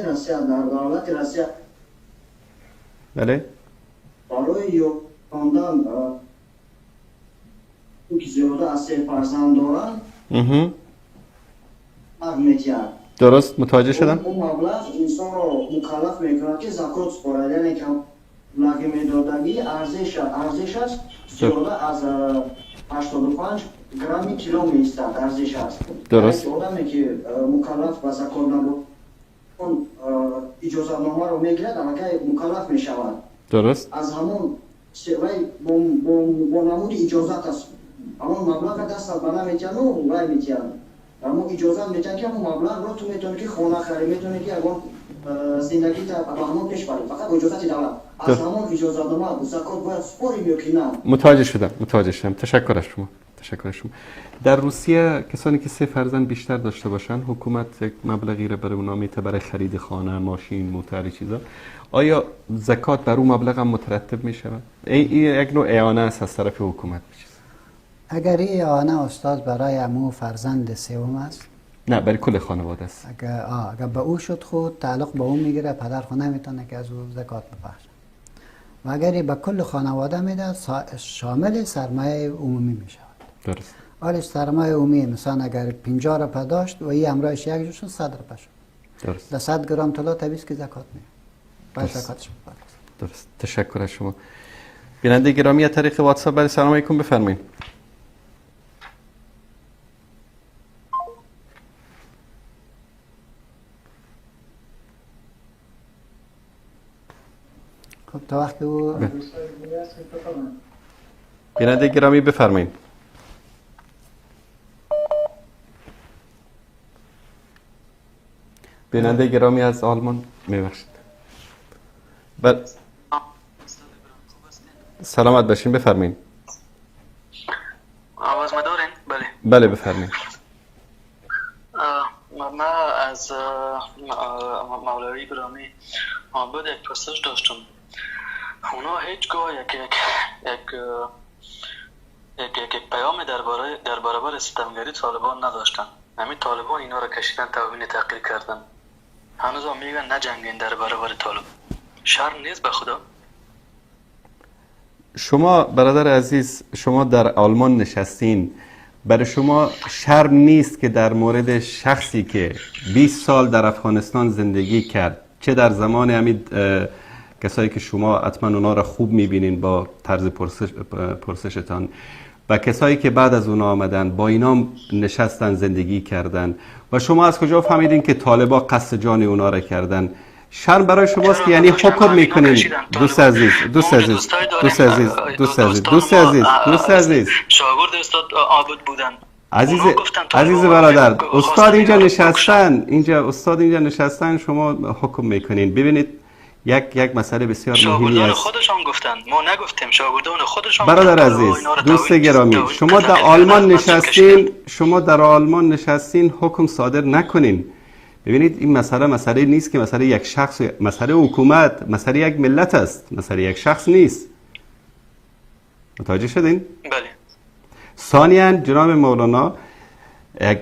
روسیه در دولت روسیه بله برای یافتن او که زیاده از 3 فرزند دارند حق می‌دهد. درست متوجه شدم. اون مبلغ انسان را مکلف میکند که زکات سپارد، یعنی که مبلغ میدادگی ارزش است زیاده از 85 گرم کیلو می‌ایستد ارزش است. درست. آدمی که مکلف به زکات نبود اون اجازه نامه رو میگیرد الکی مکلف میشود. درست. از همون وی با نمود اجازت است، همون مبلغ دست بنا میتین و وی میتین، همون اجازه میتین که همون مبلغ رو تو میتونی که خانه خری، میتونی که اون زندگی تا به همون پیش بری، فقط اجازت دولت. از همون اجازه نامه زکات باید سپاریم یا که نه؟ متوجه شدم، متوجه شدم. تشکر از شما. تشکر از شما. در روسیه کسانی که 3 فرزند بیشتر داشته باشن، حکومت یک مبلغی را برای اونا میده برای خرید خانه، ماشین، موتر، چیزا. آیا زکات بر اون مبلغ هم مترتب می شود؟ این یک نوع اعانه است از طرف حکومت. اگر این اعانه استاد برای عمو فرزند سوم است؟ نه، برای کل خانواده است. اگر به او شد خود تعلق به او میگیره، پدر خونه میتونه که از او زکات ببخشه. و اگر به کل خانواده میده شامل سرمایه عمومی میشود. درست. حالا سرمایه عمومی مثلا اگر 50 روپیه داشت و این همراهش یک جور شد 100 روپیه شد. درست. در 100 گرم طلا طبیعی که زکات میده. باید زکاتش بپردازه. درست. تشکر از شما. بیننده گرامی از طریق واتساپ برای سلام علیکم بفرمایید. خب تا وقتی او بیننده گرامی بفرمایید. بیننده گرامی از آلمان میبخشید. بله سلامت باشین، بفرمایید. آواز ما دارین؟ بله. بله بفرمایید. من از مولوی گرامی عابد یک پرسش داشتم. اونا هیچگاه یک یک یک یک یک یک پیام در برابر ستمگری طالبان نداشتن. همین طالبان اینا را کشیدن، توهین تحقیر کردن. هنوز هم میگن نجنگین در برابر طالب. شرم نیست به خدا؟ شما برادر عزیز، شما در آلمان نشستین، برای شما شرم نیست که در مورد شخصی که 20 سال در افغانستان زندگی کرد، چه در زمان همین کسایی که شما حتما اونا را خوب میبینین با طرز پرسشتان، و کسایی که بعد از اونا آمدن با اینا نشستن زندگی کردن، و شما از کجا فهمیدین که طالبا قصد جان اونا را کردن؟ شرم برای شماست که یعنی حکم میکنین. دوست عزیز، دوست عزیز، دوست عزیز، دوست عزیز، دوست عزیز، دوست عزیز، شاگرد استاد عابد بودن. عزیز برادر، استاد اینجا نشستن، اینجا استاد اینجا نشستن، شما حکم میکنین. ببینید یک مسئله بسیار مهمی است. خودشان گفتن، ما نگفتیم، شاگردان خودشان. برادر عزیز، دوست گرامی، شما در آلمان نشستین، شما در آلمان نشستین، حکم صادر نکنین. ببینید این مسئله مسئله نیست که مسئله یک شخص، مسئله حکومت، مسئله یک ملت است، مسئله یک شخص نیست. متوجه شدین؟ بله. ثانیاً جناب مولانا یک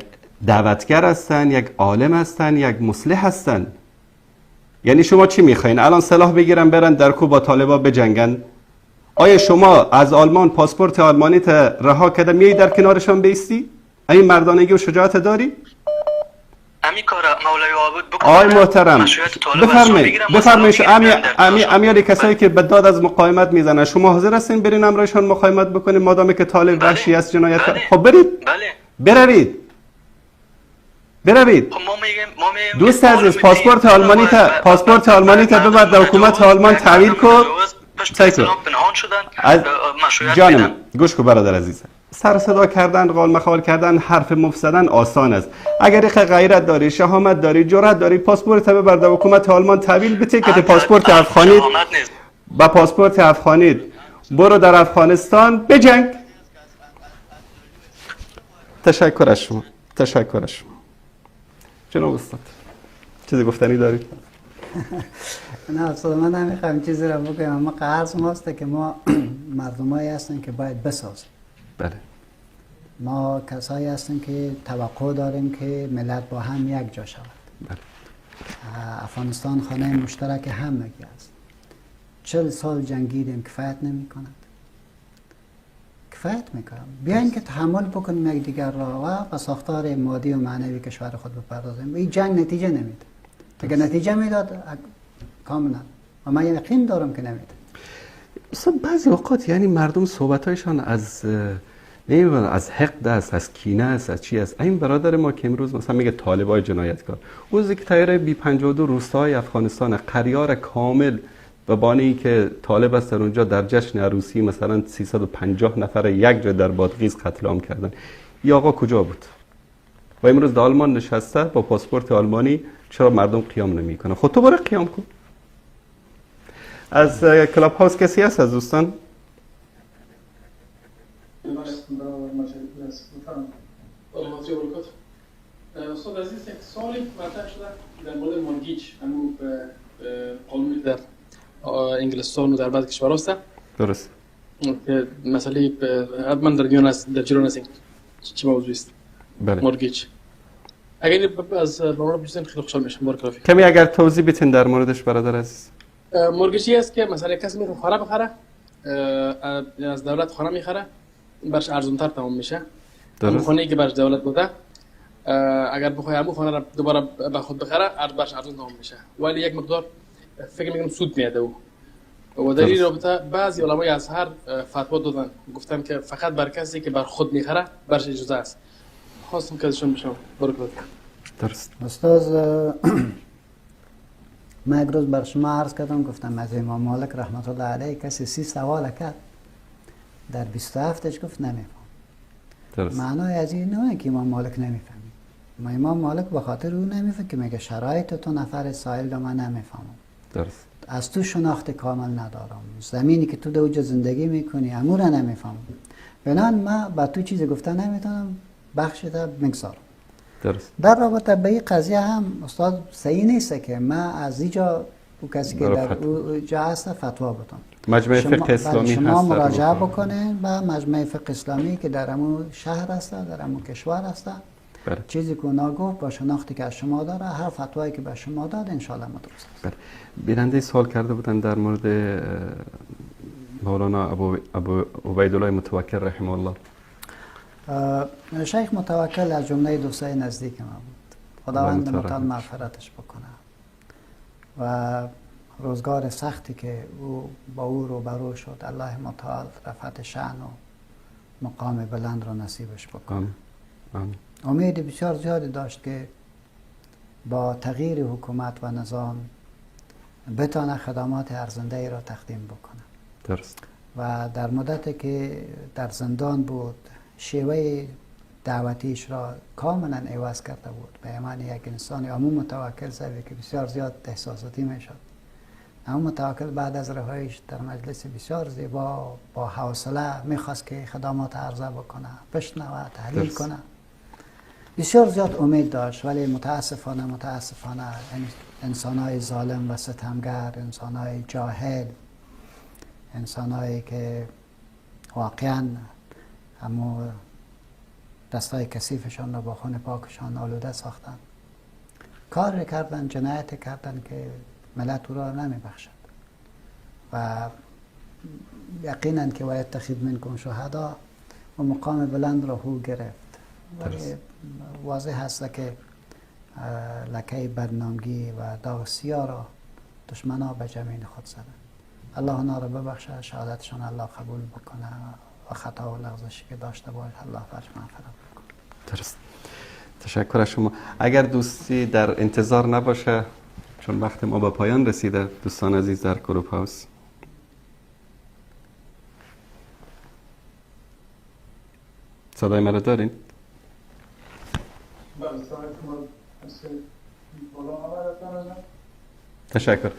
دعوتگر هستن، یک عالم هستن، یک مصلح هستن. یعنی شما چی میخواین؟ الان سلاح بگیرن برن در کو با طالبا بجنگن؟ آیا شما از آلمان پاسپورت آلمانی تا رها کرده میای در کنارشان بیستی؟ این مردانگی و شجاعت داری؟ امی کار مولوی عابد بکنه. آی محترم، بفرمایید، بفرمایید. امیال کسایی که به داد از مقاومت میزنن، شما حاضر هستین برین امرایشان مقاومت بکنید مادامی که طالب وحشی است جنایت؟ خب برید، بروید، بروید. دوست عزیز، پاسپورت آلمانی تا پاسپورت آلمانی تا ببر در حکومت آلمان تحویل کن. از جانم گوش کن برادر عزیز، سر صدا کردن، قال مخال کردن، حرف مفت زدن آسان است. اگر یک غیرت داری، شهامت داری، جرأت داری، پاسپورت ببر در حکومت آلمان تحویل بده که پاسپورت افغانی با پاسپورت افغانی برو در افغانستان بجنگ. تشکر از شما، تشکر از شما. جناب استاد چیزی گفتنی دارید؟ نه استاد، من نمیخوام چیزی را بگم، اما قرض ماست که ما مردمایی هستیم که باید بسازیم. بله. ما کسایی هستیم که توقع داریم که ملت با هم یک جا شود. بله. افغانستان خانه مشترک همگی است. 40 سال جنگیدیم، کفایت نمی کند. کفایت میکنم. بیاین که تحمل بکنیم یکدیگر را و به ساختار مادی و معنوی کشور خود بپردازیم. این جنگ نتیجه نمیده. اگر نتیجه میداد کاملا، و من یقین دارم که نمیده. بعضی اوقات یعنی مردم صحبتایشان از نمیدونم از حقد است، از کینه است، از چی است. این برادر ما که امروز مثلا میگه طالبای جنایتکار، روزی که طیاره بی 52 روستای افغانستان قریار کامل به بانی که طالب است در اونجا در جشن عروسی مثلا 350 نفر یک جا در بادغیس قتل عام کردن، ای آقا کجا بود؟ و امروز در آلمان نشسته با پاسپورت آلمانی، چرا مردم قیام نمیکنه؟ خود تو برو قیام کن. از کلاب هاوس کسی هست از دوستان؟ استاد عزیز، یک سوالی مطرح شده در مورد mortgage، همون قانونی در انگلستان و در بعض کشورها است. درست. که مسئله حتما در میان است، در جریان هستین چه موضوعی است. بله. mortgage. اگر از مولانا بپرسین خیلی خوشحال میشم. بارک الله فیک. کمی اگر توضیح بدین در موردش برادر عزیز. mortgage است که مثلا کسی میخواد خانه بخره، از دولت خانه میخره، برش ارزان‌تر تمام میشه. درست. خانه‌ای که برش دولت بوده، اگر بخواد همون خانه را دوباره به خود بخره، برش ارزان تمام میشه، ولی یک مقدار فکر میکنم سود میده او. و در این رابطه بعضی علمای ازهر فتوا دادن، گفتن که فقط بر کسی که بر خود میخره برش اجازه است. خواستم که ازشون بشنوم. بارک الله. درست. استاد، من یک روز بر شما عرض کردم، گفتم از امام مالک رحمت الله علیه کسی 30 سوال کرد، در 27ش گفت نمیفهم. درست. معنای از این نه که امام مالک نمیفهمید. ما امام مالک به خاطر او نمیفهم که میگه شرایط تو نفر سائل رو من نمیفهمم. درست. از تو شناخت کامل ندارم، زمینی که تو در اونجا زندگی میکنی امور رو نمیفهمم، بنان من با تو چیزی گفته نمیتونم، بخش تا میگذارم. درست. در رابطه به این قضیه هم استاد صحیح نیست که من از اینجا او کسی که در اونجا هست فتوا بدم. مجمع فقه اسلامی هست، شما مراجعه بکنین به مجمع فقه اسلامی که در امو شهر هست، در امو کشور هست. بله. چیزی که اونا گفت با شناختی که از شما داره، هر فتوایی که به شما داد انشالله ما درست است. بله. بیننده سوال کرده بودن در مورد مولانا ابو عبیدالله متوکل رحمه الله. شیخ متوکل از جمله دوستای نزدیک ما بود. خداوند متعال مغفرتش بکنه و روزگار سختی که او با او روبرو شد، الله متعال رفعت شأن و مقام بلند را نصیبش بکنه. آمین. امید بسیار زیادی داشت که با تغییر حکومت و نظام بتانه خدمات ارزنده ای را تقدیم بکنه. درست. و در مدتی که در زندان بود شیوه دعوتیش را کاملا عوض کرده بود. به عنوان یک انسان عموم متوکل صاحبی که بسیار زیاد احساساتی میشد، اما متوکل بعد از رهاییش در مجلس بسیار زیبا با حوصله میخواست که خدمات عرضه بکنه، بشنوه، تحلیل کنه. بسیار زیاد امید داشت، ولی متاسفانه انسانهای ظالم و ستمگر، انسانهای جاهل، انسانهایی که واقعا همو دستای کثیفشان را با خون پاکشان آلوده ساختن، کار کردن، جنایت کردن که ملت او را نمی بخشد. و یقینا که و یتخذ منکم شهدا و مقام بلند را هو گرفت. ولی واضح هست که لکه بدنامگی و داغ سیاه را دشمنا به جمین خود زدن. الله اونا را ببخشه، شهادتشان الله قبول بکنه و خطا و لغزشی که داشته باشه الله فرش مغفرت بکنه. درست. تشکر از شما. اگر دوستی در انتظار نباشه، چون وقت ما به پایان رسیده، دوستان عزیز در کلوب هاوس، صدای مرا دارین؟ بله، صدای شما. تشکر.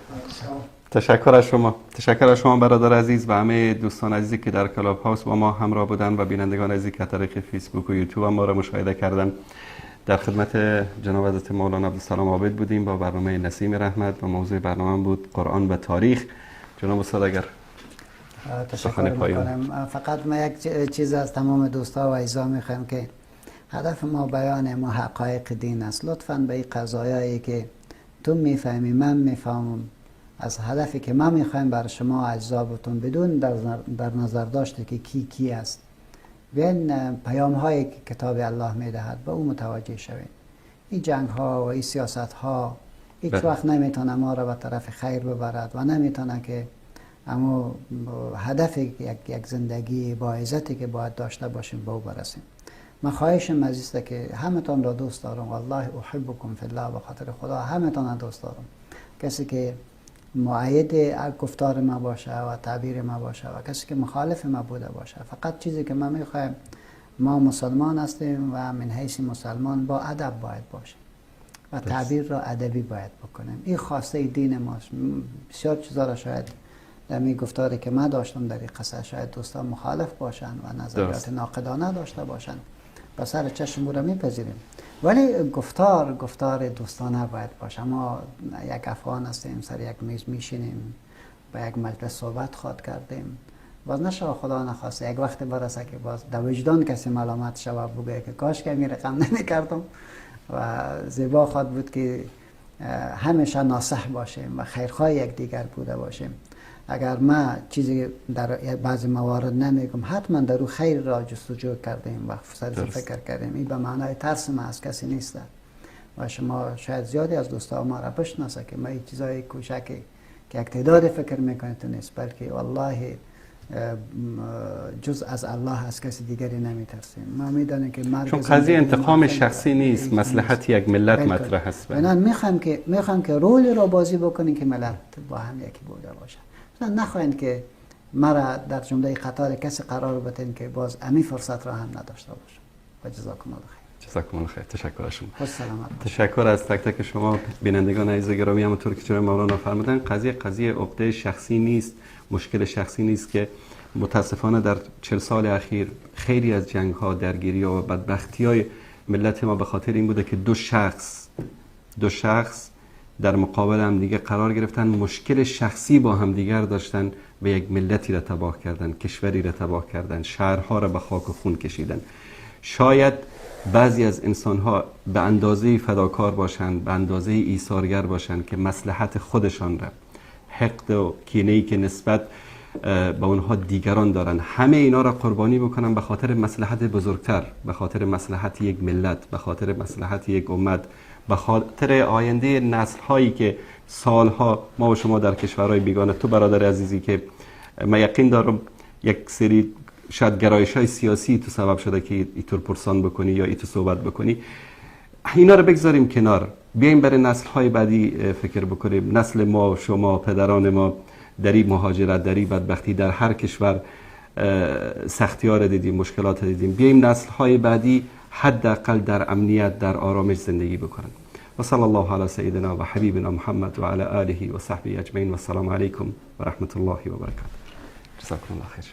تشکر از شما. تشکر از شما برادر عزیز و همه دوستان عزیزی که در کلاب هاوس با ما همراه بودن و بینندگان عزیزی که طریق فیسبوک و یوتیوب ما را مشاهده کردن. در خدمت جناب حضرت مولانا عبدالسلام عابد بودیم با برنامه نسیم رحمت و موضوع برنامه بود قرآن و تاریخ. جناب استاد اگر تشکر می‌کنم. فقط ما یک چیز از تمام دوستا و عزیزان می‌خوایم که هدف ما بیان ما حقایق دین است. لطفاً به این قضایایی که تو میفهمی من میفهمم، از هدفی که ما میخوایم بر شما اجزا بتون بدون در نظر داشته که کی کی است، بیاین پیام هایی که کتاب الله میدهد به او متوجه شویم. این جنگ ها و این سیاست ها هیچ وقت نمیتونه ما را به طرف خیر ببرد و نمیتونه که اما هدف یک زندگی با عزتی که باید داشته باشیم به او برسیم. من خواهشم از است که همتان را دوست دارم، والله احبکم فی الله، به خاطر خدا همتان را دوست دارم. کسی که مؤید گفتار ما باشه و تعبیر ما باشه و کسی که مخالف ما بوده باشه، فقط چیزی که ما میخوایم، ما مسلمان هستیم و من حیث مسلمان با ادب باید باشیم و تعبیر را ادبی باید بکنیم. این خواسته دین ماست. بسیار چیزا را شاید در می گفتاری که من داشتم در این قصه شاید دوستان مخالف باشن و نظریات ناقدانه داشته باشن، با سر چشم را میپذیریم، ولی گفتار دوستانه باید باشه. ما یک افغان هستیم، سر یک میز میشینیم، با یک مجلس صحبت خواد کردیم، باز نشه خدا نخواسته یک وقت برسه که باز در وجدان کسی ملامت شود بگه که کاش که می رقم نمیکردم. و زیبا خواد بود که همیشه ناصح باشیم و خیرخواه یکدیگر بوده باشیم. اگر ما چیزی در بعضی موارد نمیگم، حتما در او خیر را جستجو کردیم و سرش فکر کردیم. این به معنای ترس ما از کسی نیست و شما شاید زیادی از دوستان ما را بشناسه که ما این چیزای کوچکی که یک تعداد فکر میکنید نیست، بلکه والله جز از الله از کسی دیگری نمیترسیم. ما میدانیم که مرگ، چون قضیه انتقام شخصی نیست، مصلحت یک ملت مطرح است. بنابراین میخوایم که رول را بازی بکنیم که ملت با هم یکی بوده باشه. نخواهید که مرا در جمله قطار کسی قرار بدین که باز امی فرصت را هم نداشته باشم. و جزاکم الله خیر. جزاکم الله خیر. تشکر از شما. خوش سلامت. تشکر از تک تک شما بینندگان عزیز گرامی. همونطور که جناب مولانا فرمودن، قضیه عقده شخصی نیست، مشکل شخصی نیست که متاسفانه در 40 سال اخیر خیلی از جنگ ها، درگیری ها و بدبختی های ملت ما به خاطر این بوده که دو شخص در مقابل هم دیگه قرار گرفتن، مشکل شخصی با هم دیگر داشتن و یک ملتی را تباه کردن، کشوری را تباه کردن، شهرها را به خاک و خون کشیدن. شاید بعضی از انسانها به اندازه فداکار باشند، به اندازه ایثارگر باشند که مصلحت خودشان را، حقد و کینه‌ای که نسبت به اونها دیگران دارن، همه اینا را قربانی بکنن به خاطر مصلحت بزرگتر، به خاطر مصلحت یک ملت، به خاطر مصلحت یک امت، به خاطر آینده نسل هایی که سالها ما و شما در کشورهای بیگانه، تو برادر عزیزی که من یقین دارم یک سری شاید گرایش های سیاسی تو سبب شده که اینطور پرسان بکنی یا اینطور صحبت بکنی، اینا رو بگذاریم کنار. بیایم برای نسل های بعدی فکر بکنیم. نسل ما، شما، پدران ما در این مهاجرت، در این بدبختی، در هر کشور سختی ها را دیدیم، مشکلات را دیدیم. بیایم نسل های بعدی حداقل در امنیت، در آرامش زندگی بکنن. و صلی الله علی سیدنا و حبیبنا محمد و علی آله و صحبه اجمعین و السلام علیکم و رحمت الله و برکاته. جزاکم الله خیر.